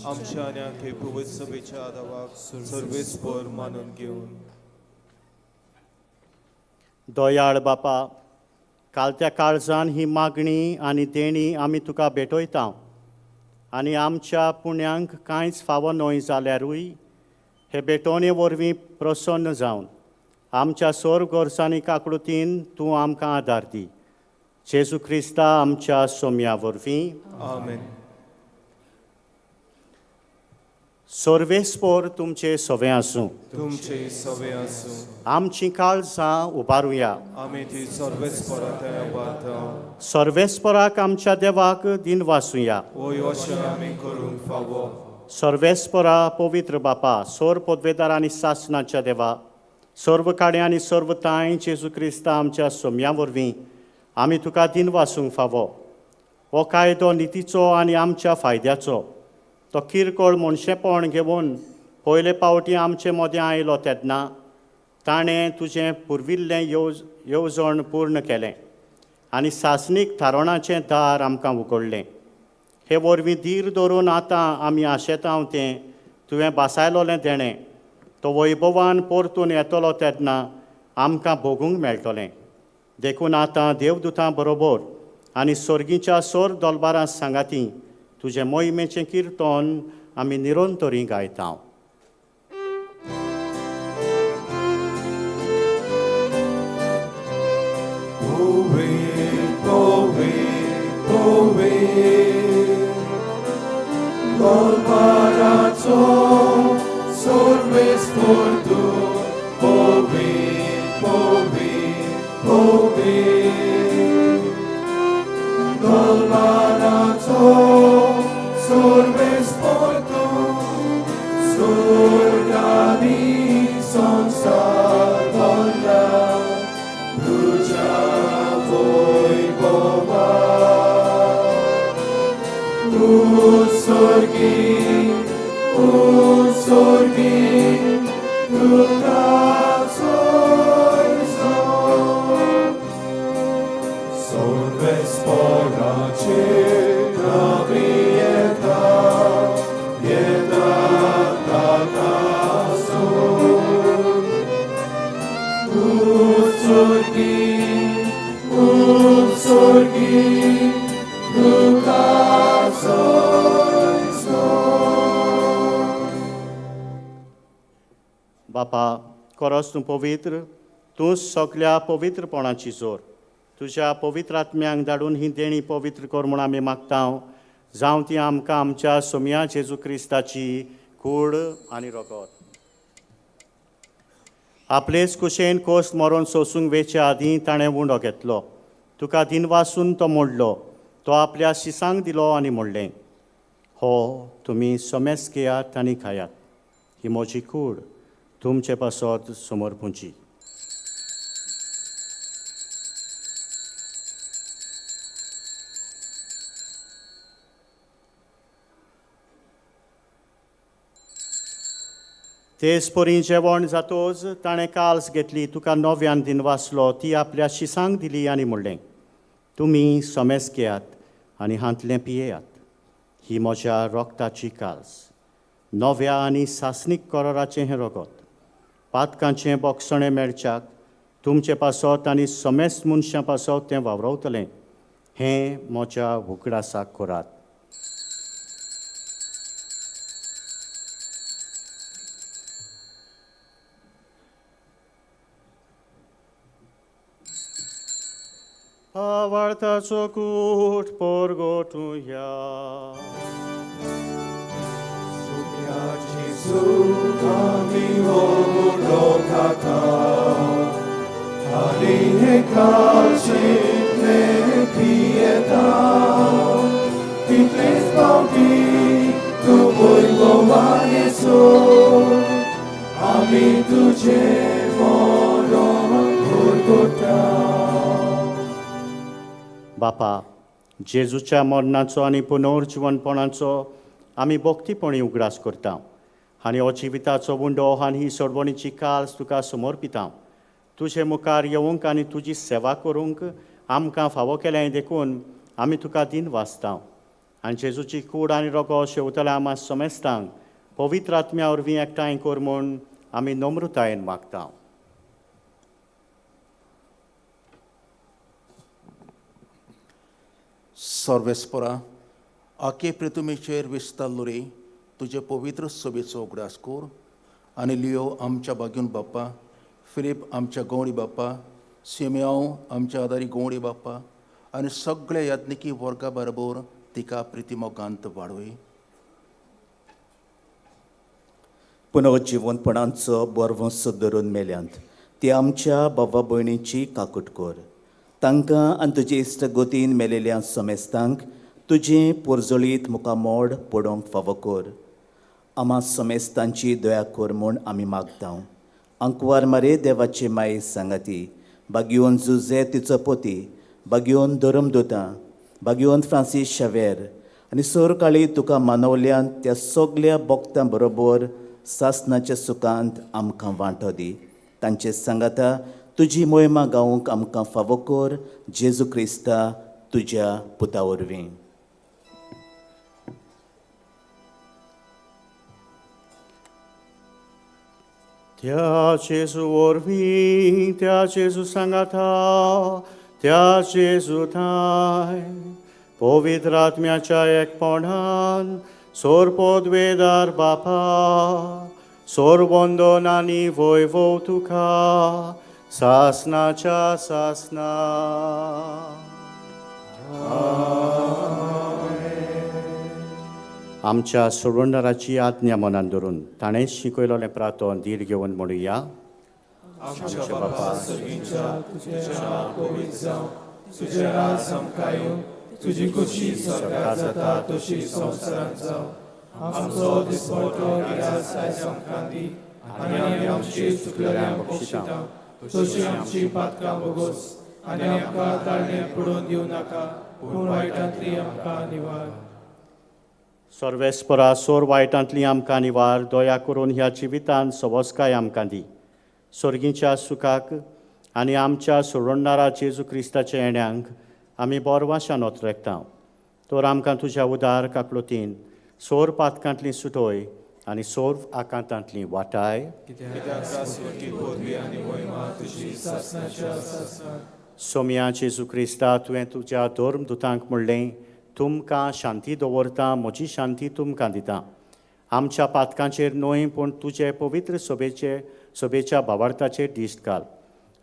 आमच्या आनी आखे पवित्र सभेच्या आदावाक सर्वेस्पर मानून घेवन. दयाळ बापा, कालत्या काळजान ही मागणी आनी देणी आमी तुका भेटयता आनी आमच्या पुण्यांक कांयच फावो न्हय जाल्यारूय हे भेटवणे वरवीं प्रसन्न जावन आमच्या सोर गरजांनी काकळुतीन तूं आमकां आदार दी. जेजू क्रिस्ता आमच्या सोम्या वरवीं. आमेन. सर्वेस्पोर तुमचे सवें आसूं. तुमचे सवे आसूं. आमचीं काळजां उबारुया. आमी ती सर्वेस्परा थंय उबारता. सर्वेस्पराक आमच्या देवाक दिनवासुया. वय अशें आमी करूंक फावो. सर्वेस्परा पवित्र बापा, सोर पदवेदार आनी सासणाच्या देवा, सर्व काडे आनी सर्व तांय जेजू क्रिस्ता आमच्या सोम्या वरवीं आमी तुका दिनवासूंक फावो. हो कायदो नितीचो आनी आमच्या फायद्याचो. तो किरकोळ मनशेपण घेवन पयले पावटी आमचे मदें आयलो तेन्ना ताणें तुजें पुर्विल्लें येवजण पूर्ण केलें आनी सासणीक थारवणाचें दार आमकां उगडलें. हे वरवीं धीर धरून आतां आमी आशेतांव तें तुवें बासायलोलें देणें तो वैभवान परतून येतलो तेन्ना आमकां भोगूंक मेळटलें. देखून आतां देवदूतां बरोबर आनी सर्गीच्या सोर दोलबारां सांगाती तुजें मोहिमेचें किर्तन आमी निरंतरी गायता. Povi, povi, povi, Golbarazo, sorves fortu, povi, povi, povi, Golbarazo, sorves fortu, surgani sonsar bolla, तुझ्या वैभवा. उत्सर्गी उत्सर्गी तुका सोयसो सर्वेस्पराचे नावी येता येता ताका सोड. उत्सर्गी उत्सर्गी तुका सोयसो. बापा, खरोच तूं पवित्र, तूं सगल्या पवित्रपणाची जोर. तुज्या पवित्र आत्म्यांक धाडून ही देणी पवित्र कर म्हूण आमी मागता. जावं ती आमकां आमच्या सोम्या जेजू क्रिस्ताची कूड आनी रगत. आपलेच कुशेन कोस मरोन सोसूंक वेचे आदीं ताणें उंडो घेतलो, तुका दिनवासून तो मोडलो, तो आपल्या शिसांक दिलो आनी म्हणलें, हो तुमी सोमेस घेयात आनी खायात, ही म्हजी कूड तुमचे पासत समर्पूंची. तेच परी जेवण जातोच ताणें काल्स घेतली, तुका नव्यान दिनवासलो, ती आपल्या शिसांक दिली आनी म्हणलें, तुमी समेस घेयात आनी हांतलें पियेयात. ही म्हज्या रोगताची काल्स, नव्या आनी सासणीक कराराचें हें रगत. पातकांचें बोगसणें मेळच्याक तुमचे पासत आनी समेस्त मनशां पासत तें वावरवतलें. हें म्हज्या उगडासाक करात. आवडताचो कूट पोरगोटुया. बापा, जेजूच्या मरणाचो आनी पुनर्जिवनपणाचो आमी भक्तीपणी उगडास करता आनी हो जिविताचो उंडो आनी ही सोडवणीची काल्स तुका समर्पिता. तुजे मुखार येवंक आनी तुजी सेवा करूंक आमकां फावो केलें देखून आमी तुका दिन वाचता. आनी जेजूची कूड आनी रोगो शेवतल्या आमा समेस्तांक पवित्र आत्म्या वरवीं एकठांय कर म्हूण आमी नम्रतायेन मागता. सर्वेस्परा, आखे प्रितुमेचेर विस्तारलो रे तुजे पवित्र सभेचो उगडास कर आनी लियो आमच्या बागीन बाप्पा, फिलीप आमच्या गवळी बाप्पा, सिमयांव आमच्या आदारी गवळी बाप्पा आनी सगळ्या याज्ञिकी वर्गा बरोबर तिका प्रितिमोगांत वाडोय. पुनर्जिवनपणाचो बरवंस धरून मेल्यांत ती आमच्या बाबा भयणीची काकूट कर. तांकां आनी तुजे इश्टगतीन मेलेल्या समेस्तांक तुजें पोरजळीत मुखामोड पडोवंक फावो कर. आमा समेस्तांची दया कर म्हूण आमी मागता. आंकवार मारे देवाचे माये सांगाती, बागियोन जुजे तिचो पोती, बागियोन धरमदुतां, बागियोन फ्रांसीस शावेर आनी सोरकाळी तुका मानवल्यान त्या सगल्या भक्तां बरोबर सासनाच्या सुखांत आमकां वांटो दी. तांचे सांगाता तुजी मोहिमा गावंक आमकां फावो कर, जेजू क्रिस्ता तुज्या पुता वरवीं. त्या जेजू वरवीं, त्या जेजू सांगाता, त्या जेजू थांय पवित्र आत्म्याच्या एकपणान सोरपोदवेदार बापा, सोरबंदन आनी वैभव तुका सासनाच्या सासना. आमच्या सोडवणदाराची आज्ञा मनान धरून ताणें शिकयलेलें प्रार्थन धीर घेवन म्हणुया. आमच्या बापा सर्गीच्या, तुजें नांव पवित्र जावं, तुजें राज आमकां येवं, तुजी खुशी स्वर्गात जाता तशी संवसारांत जावं. आमचो दिसपट्टो गिरास आयज आमकां दी आनी आमी आमची चुकलेल्यांक बक्षिता तशी आमची पातकां भोगोस आनी आमकां ताळणें पडोवन दिवं नाका, पूण वायटांतली आमकां निवार. सर्वेस्परा, सोर वायटांतली आमकां निवार. दया करून ह्या जिवितान सवस्काय आमकां दी. सर्गीच्या सुखाक आनी आमच्या सोडणारा जेजू क्रिस्ताच्या येण्यांक आमी बोरवाशान ओतरेकता. तर आमकां तुज्या उदार काकलुतीन सोर पातकांतली सुटोय आनी सोर आकांतांतली वाटाय. सोम्या जेजू क्रिस्ता, तुवें तुज्या धर्मदुतांक म्हणलें, तुमकां शांती दवरता, म्हजी शांती तुमकां दिता. आमच्या पातकांचेर न्हय पूण तुजे पवित्र सभेच्या भावार्थाचेर दिश्ट घाल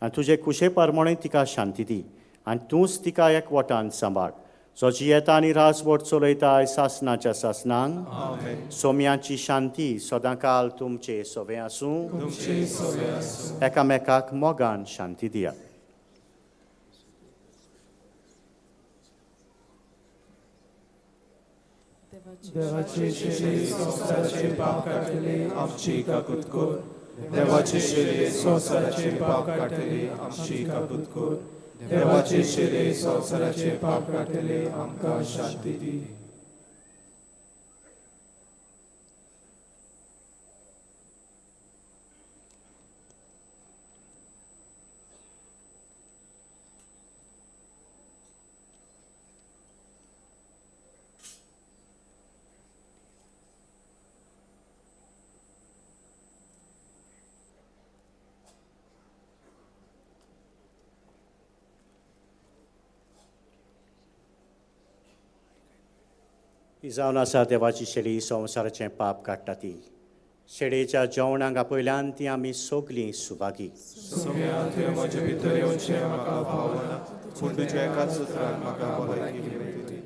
आनी तुजे कुशे परमणे तिका शांती दी आनी तूंच तिका एकवटान सांबाळ, जो जियेता आनी राजवट चलयता सासनाच्या सासनांक. सोम्याची शांती सदांकाल तुमचे सवे आसूं. एकामेकाक मोगान शांती दिया. देवाचे शेले संवसाराचे पाप काडटले आमची काकूत कर. देवाचे शेले संवसाराचे पाप काडटले आमची काकूत कर. देवाचे शेले संवसाराचे पाप काडटले आमकां शांती दी. ही जावन आसा देवाची शेळी संवसाराचें पाप काडटा ती. शेळयेच्या जेवणाक आपयल्यान ती आमी सगलीं सुभागी. सोम्या, तुवें म्हजे भितर येवचें म्हाका फावना, पूण तुज्या एकाच उतरान म्हाका भलायकी मेळटली.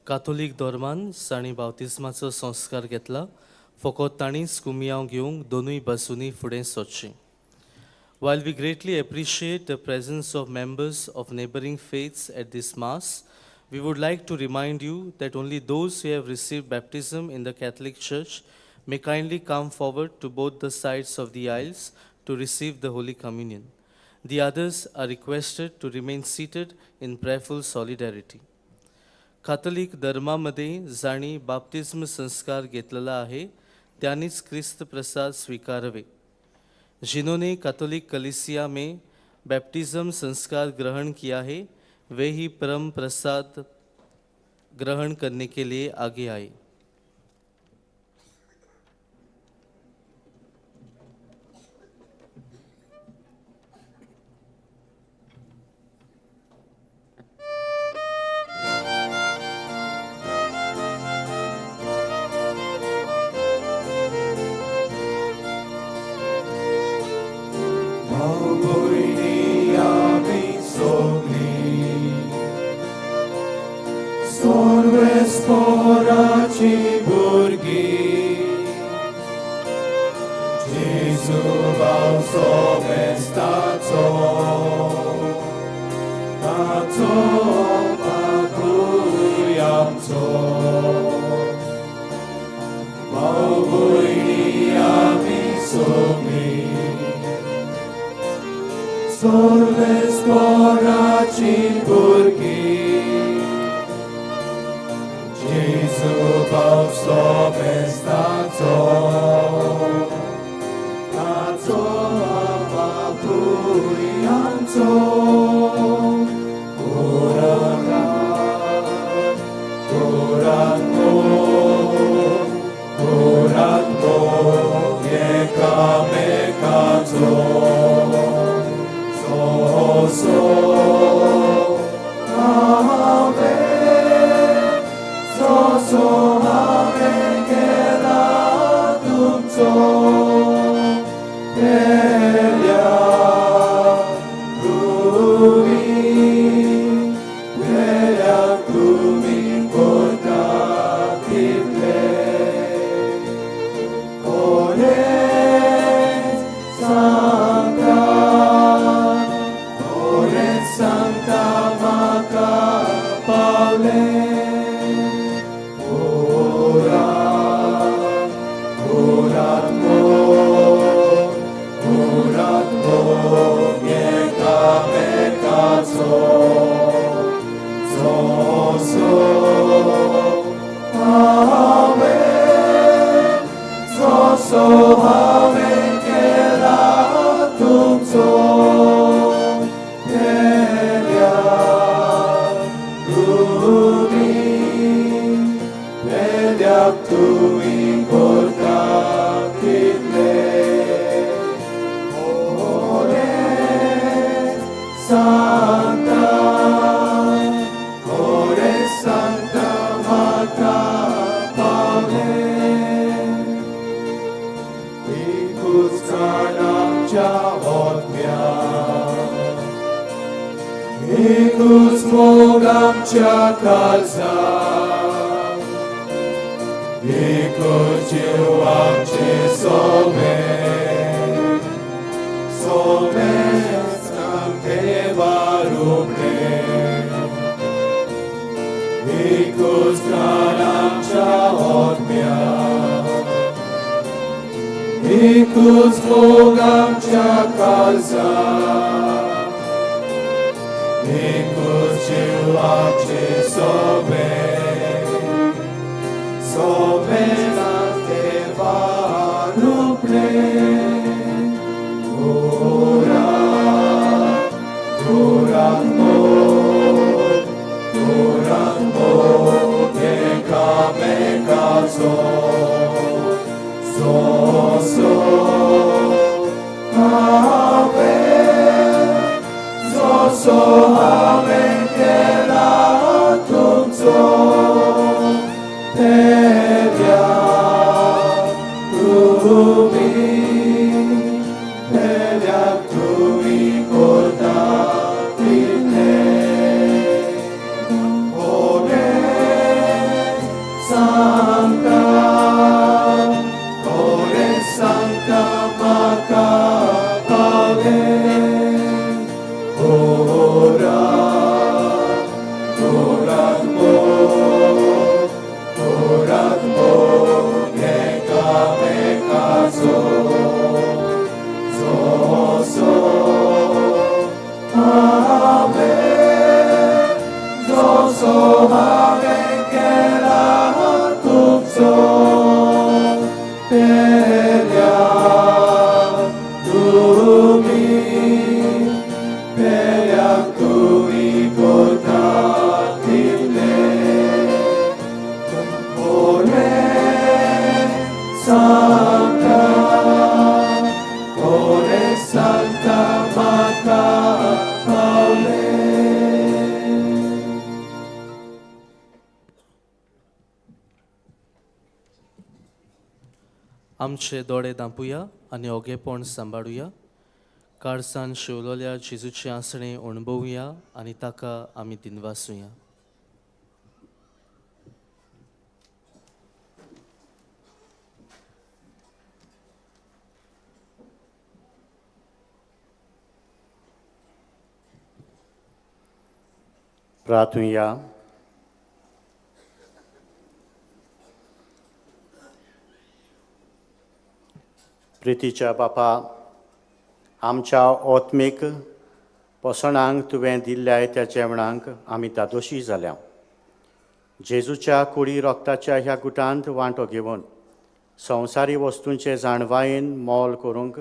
कातोलीक धर्मान जांणी बावतिज्माचो संस्कार घेतला फकत तांणीच कुमियांव घेवंक दोनूय बाजूंनी फुडें सरचें. While we greatly appreciate the presence of members of neighboring faiths at this Mass, we would like to remind you that only those who have received baptism in the Catholic Church may kindly come forward to both the sides of the aisles to receive the Holy Communion. The others are requested to remain seated in prayerful solidarity. Catholic धर्मामध्ये जांणी बाप्तिज्म संस्कार घेतलेला आहे त्यांनीच क्रिस्त प्रसाद स्वीकारावे. जिन्होंने Catholic कलीसिया में baptism संस्कार ग्रहण किया है वे ही परम प्रसाद ग्रहण करने के लिए आगे आए. भाव भयणी आमी सगळीं सर्वेस्पोराची भुरगीं, जेजू भाव सोमेस्ताचो, ताचो बापूय आमचो. भाव भयणी आमी सगळीं सर्वेस्पोराची भुरगीं, जेजू भाव सोमेस्ताचो, ताचो बापूय आमचो. कोरात कोरात मोग, कोरात मोग एकामेकाचो, जसो हांवें, जसो हांवें केला तुमचो, पेल्या तुमी, पेल्या तुमी करता तितले. कोणेच सांगता, कोणेच सांगता म्हाका पावलें. कोरात कोरात मोग, कोरात मोग एकामेकाचो, जसो हांवें, जसो हांवें केला तुमचो, पेल्या तुमी, पेल्या तुमी करता तितले. कोणेच सांगता, कोणेच सांगता म्हाका पावलें. एकूच जाण आमच्या आत्म्याक, एकूच मोग आमच्या काळजाक, एकूच जीव आमचे सोबे, सोमेस्तांक देवा रुपणें. एकूच जाण आमच्या आत्म्याक, एकूच मोग आमच्या काळजाक, एकूच जीव आमचे सोबे, सोमेस्तांक देवा रुपणें. कोरात कोरात मोग, कोरात मोग एकामेकाचो, जसो हांवें, जसो आमचे दोळे दांपुया आनी ओगेपण सांबाळुया. काळसान शिवलोल्या जेजूचें आसणें अणभवया आनी ताका आमी दिनवासुया. प्रार्थुया. प्रितीच्या बापा, आमच्या आत्मीक पोसणांक तुवें दिल्ल्या त्या जेवणांक आमी दादोशी जाल्या. जेजूच्या कुडी रोगताच्या ह्या गुटांत वांटो घेवन संवसारी वस्तूंचे जाणवायेन मोल करूंक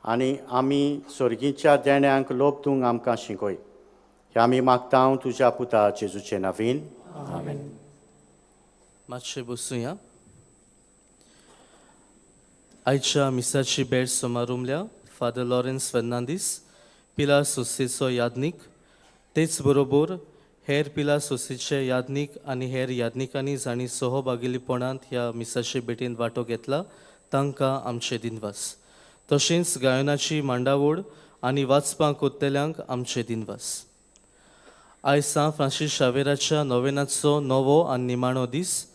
आनी आमी सर्गीच्या देण्यांक लोप दिवंक आमकां शिकय. हे आमी मागता तुज्या पुता जेजूचे नवीन. आमेन. मातशें बसुया. आयच्या मिसाची भेट समारंभल्या फादर लॉरेन्स फर्नांदीस, पिलार संस्थेचो याज्ञीक, तेच बरोबर हेर पिलार संस्थेचे याज्ञीक आनी हेर याज्ञिकांनी जांणी सहभागीपणांत ह्या मिसाचे भेटीन वांटो घेतला तांकां आमचे दिनवास. तशेंच गायनाची मांडावळ आनी वाचपाक कोत्तल्यांक आमचे दिनवास. आयज सांत फ्रांसीस शावेराच्या नोवेनाचो नवो आनी निमाणो दीस.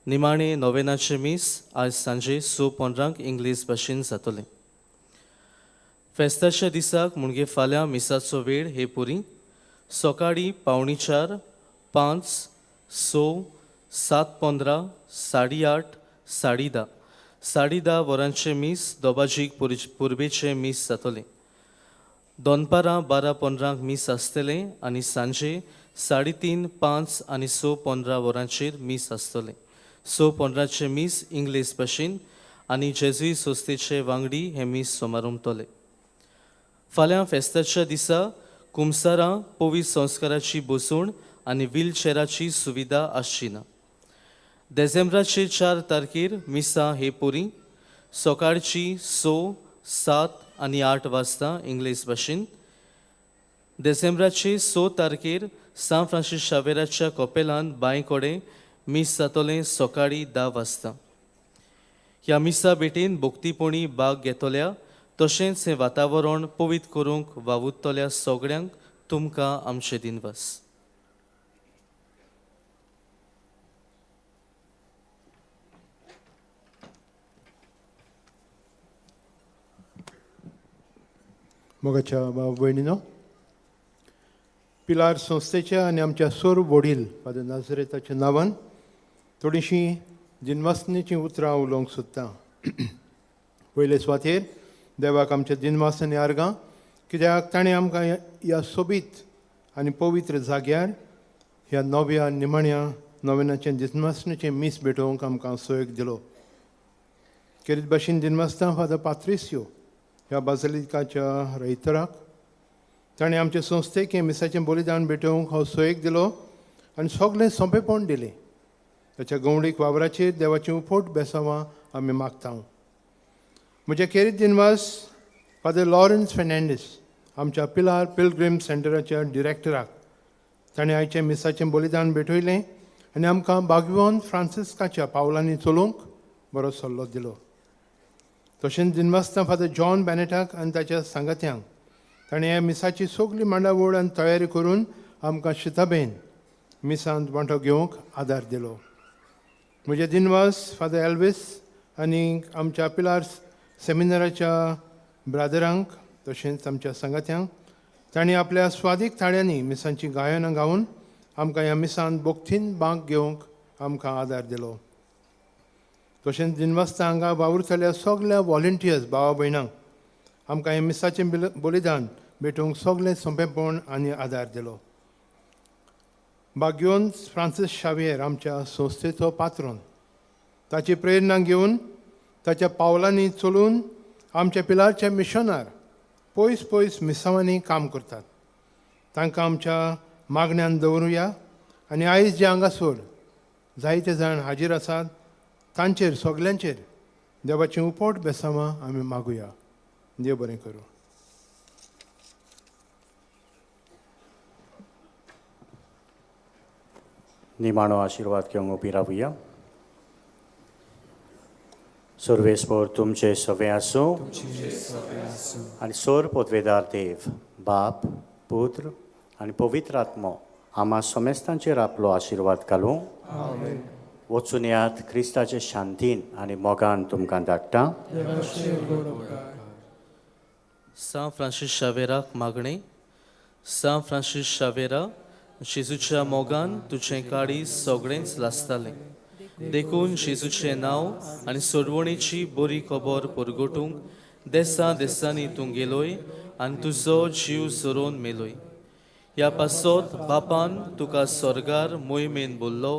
निमाणे नोवेनाचें मीस आयज सांजे 6:15 इंग्लीश भाशेन जातलें. फेस्ताच्या दिसाक म्हणजे फाल्यां मिसाचो वेळ हे पुरी सकाळीं 3:45, 5, 6, 7:15, 8:30, 10:30, 10:30 वरांचें मीस दोबाजीक पुर्बेचें मीस जातलें. दनपारां 12:15 मीस आसतलें आनी सांजे 3:30, 5 आनी 6:15 वरांचेर मीस आसतलें. 6:15 मीस इंग्लीश भाशेन आनी जेजुई संस्थेचे वांगडी हें मीस समारंभतले. फाल्यां फेस्ताच्या दिसा कुमसारां पवित्र संस्काराची बसवण आनी व्हीलचेराची सुविधा आसची ना. देसेंब्राचे 4 तारखेर मिसां हे पुरी सकाळची 6, 7 आनी 8 वाजता इंग्लीश भाशेन. देसेंब्राचे 6 तारखेर सांत फ्रांसीस शावेराच्या कपेलान बांय कडेन मीस जातलें सकाळीं 10 वाजता. ह्या मिसा भेटीन भक्तीपणी भाग घेतल्या तशेंच हें वातावरण पवित्र करूंक वावुरतल्या सगळ्यांक तुमकां आमचे दिनवास. मोगाच्या भाव भयणीनो, पिलार संस्थेच्या आनी आमच्या सोर वडील फादर नाजरेताच्या नांवान थोडीशीं दिनवासनेचीं उतरां उलोवंक सोदतां. पयले सुवातेर देवाक आमच्या दिनवास आनी आर्गां, कित्याक ताणें आमकां ह्या सोबीत आनी पवित्र जाग्यार ह्या नव्या निमाण्या नव्यानाचें दिनवासनेचें मीस भेटोवंक आमकां सोयक दिलो. खेरीत भाशेन दिनवासता फादर पात्रिस्यो ह्या बाजलिकाच्या रयतराक, ताणें आमचे संस्थेक हें मिसाचें बलिदान भेटोवंक हो सोयक दिलो आनी सगळें सोंपेपण दिलें. ताच्या गवळीक वावराचेर देवाचीं उफोट बेसांवां आमी मागता. म्हज्या खेरीत दिनवास फादर लॉरन्स फेर्नांडीस आमच्या पिलार पिलग्रीम सेंटराच्या डिरेक्टराक, ताणें आयचें मिसाचें बलिदान भेटयलें आनी आमकां बागवोन फ्रांसिस्काच्या पावलांनी चलोवंक बरो सल्लो दिलो. तशेंच दिनवासता फादर जॉन बॅनेटाक आनी ताच्या सांगात्यांक, ताणें ह्या मिसाची सगली मांडावळ आनी तयारी करून आमकां शिताबेन मिसांत वांटो घेवंक आदार दिलो. म्हजे दिनवास फादर एल्वीस आनी आमच्या पिलार सेमिनाराच्या ब्रादरांक तशेंच आमच्या सांगात्यांक, तांणी आपल्या स्वादीक थाळ्यांनी मिसांची गायनां गावन आमकां ह्या मिसांत भक्तीन भाग घेवंक आमकां आदार दिलो. तशेंच दिनवासता हांगा वावुरतल्या सगल्या वॉलंटियर्स भावा भयणांक आमकां ह्या मिसाचें बलिदान भेटोवंक सगळें सोंपेपण आनी आदार दिलो. बाग्योन फ्रांसीस शावियर आमच्या संस्थेचो पात्रोन, ताची प्रेरणा घेवन ताच्या पावलांनी चलून आमच्या पिलारच्या मिशनार पयस पयस मिसांवांनी काम करतात. तांकां आमच्या मागण्यान दवरुया आनी आयज जे हांगासर जायते जाण हाजीर आसात तांचेर सगल्यांचेर देवाचीं उपोट बेसांवां आमी मागुया. देव बरें करूं. निमाणो आशिर्वाद घेवंक उबी रावया. सर्वेस्पोर तुमचे सवे आसूं आनी सोर पदवेदार देव बाप पुत्र आनी पवित्र आत्मो आमा समेस्तांचेर आपलो आशिर्वाद घालूं. वचून यात क्रिस्ताचे शांतीन आनी मोगान तुमकां धाडटा. सां फ्रांसीस शावेराक मागणें. सां फ्रांसीस शावेरा, जेजूच्या मोगान तुजें काळीज सगळेंच लासतालें, देखून जेजूचें नांव आनी सोडवणेची बरी खबर परगटूंक देसां देसांनी तूं गेलोय आनी तुजो जीव झरोवन मेलोय. ह्या पासत बापान तुका स्वर्गार मोहिमेन बोल्लो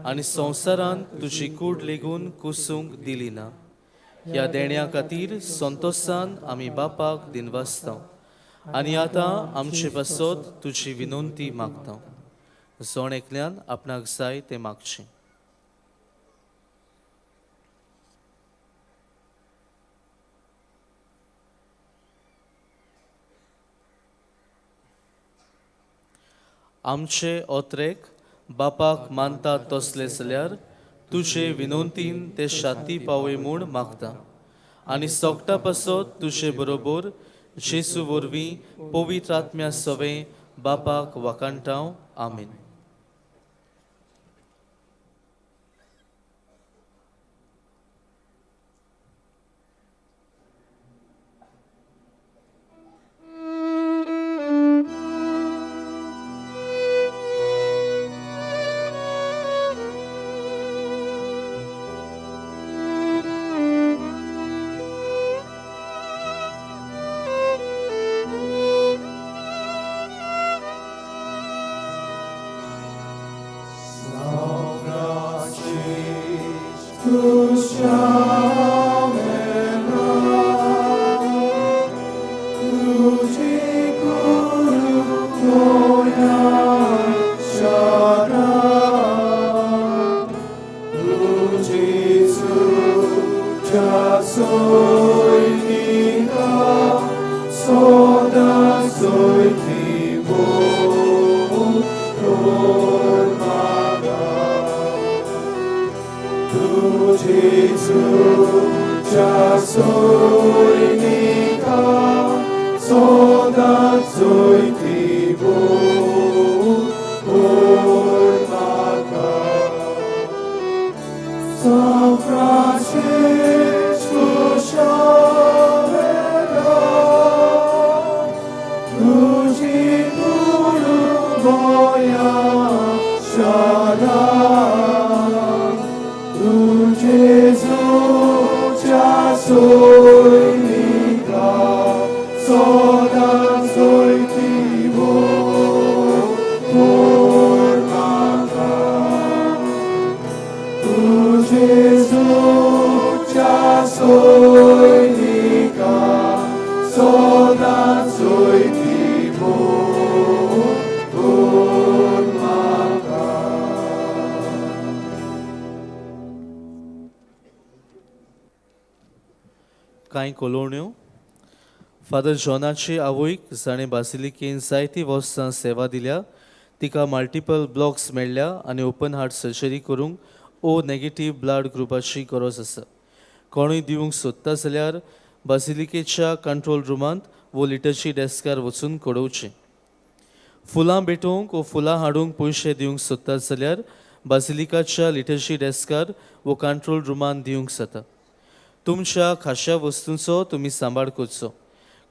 आनी संवसारांत तुजी कूड लेगून कुसूंक दिली ना. ह्या देण्या खातीर संतोसान आमी बापाक दिनवासता आनी आतां आमचे पासत तुजी विनंती मागता. जण एकल्यान आपणाक जाय तें मागचें. आमचे ओत्रेक बापाक मानता तसले जाल्यार तुजे विनंतीन ते शांती पावय म्हूण मागता आनी सोगटा पासत तुजे बरोबर जेजू वरवीं पवित्र आत्म्या सवें बापाक वाखाणटाव. आमीन. कांय कोलोण्यो. फादर जॉनाची आवयक जाणें बासिलिकेन जायतीं वर्सां सेवा दिल्या तिका मल्टिपल ब्लॉक्स मेळ्ळ्या आनी ओपन हार्ट सर्जरी करूंक ओ नेगेटीव ब्लड ग्रुपाची गरज आसा. कोणूय दिवंक सोदता जाल्यार बासिलिकेच्या कंट्रोल रुमांत वो लिटर्जी डेस्कार वचून कळोवचें. फुलां भेटोवंक वो फुलां हाडूंक पयशे दिवंक सोदता जाल्यार बासिलिकाच्या लिटर्जी डेस्कार वो कंट्रोल रुमांत दिवंक जाता. तुमच्या खाश्या वस्तूंचो तुमी सांबाळ करचो.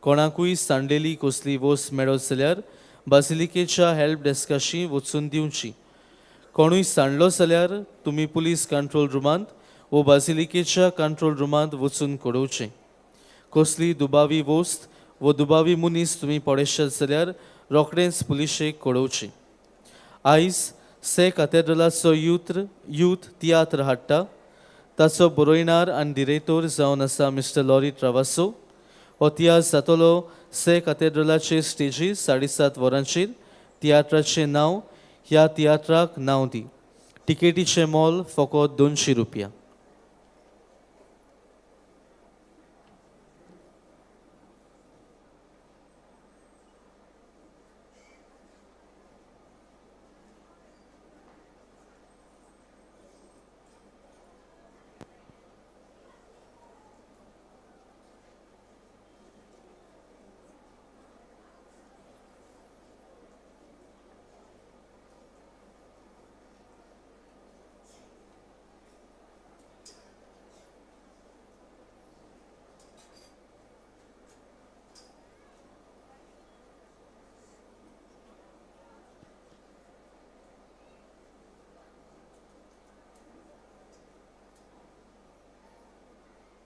कोणाकूय सांडलेली कसली वस्त मेळत जाल्यार बासिलिकेच्या हेल्प डेस्काशी वचून दिवची. कोणूय सांडलो जाल्यार तुमी पुलीस कंट्रोल रुमांत वो बासिलिकेच्या कंट्रोल रुमांत वचून कळोवचें. कसली दुबावी वस्त वो दुबावी मनीस तुमी पळयशात जाल्यार रोखडेंच पुलिशेक कळोवचें. आयज से कातेड्रलाचो यूथ तियात्र हाडटा. ताचो बरोयणार आनी डिरेक्टर जावन आसा मिस्टर लॉरी ट्रावासो. हो तियात्र जातलो से कातेड्रलाचे स्टेजीर 7:30 वरांचेर. तियात्राचें नांव ह्या तियात्राक नांव दी. टिकेटीचें मोल फकत 200 रुपया.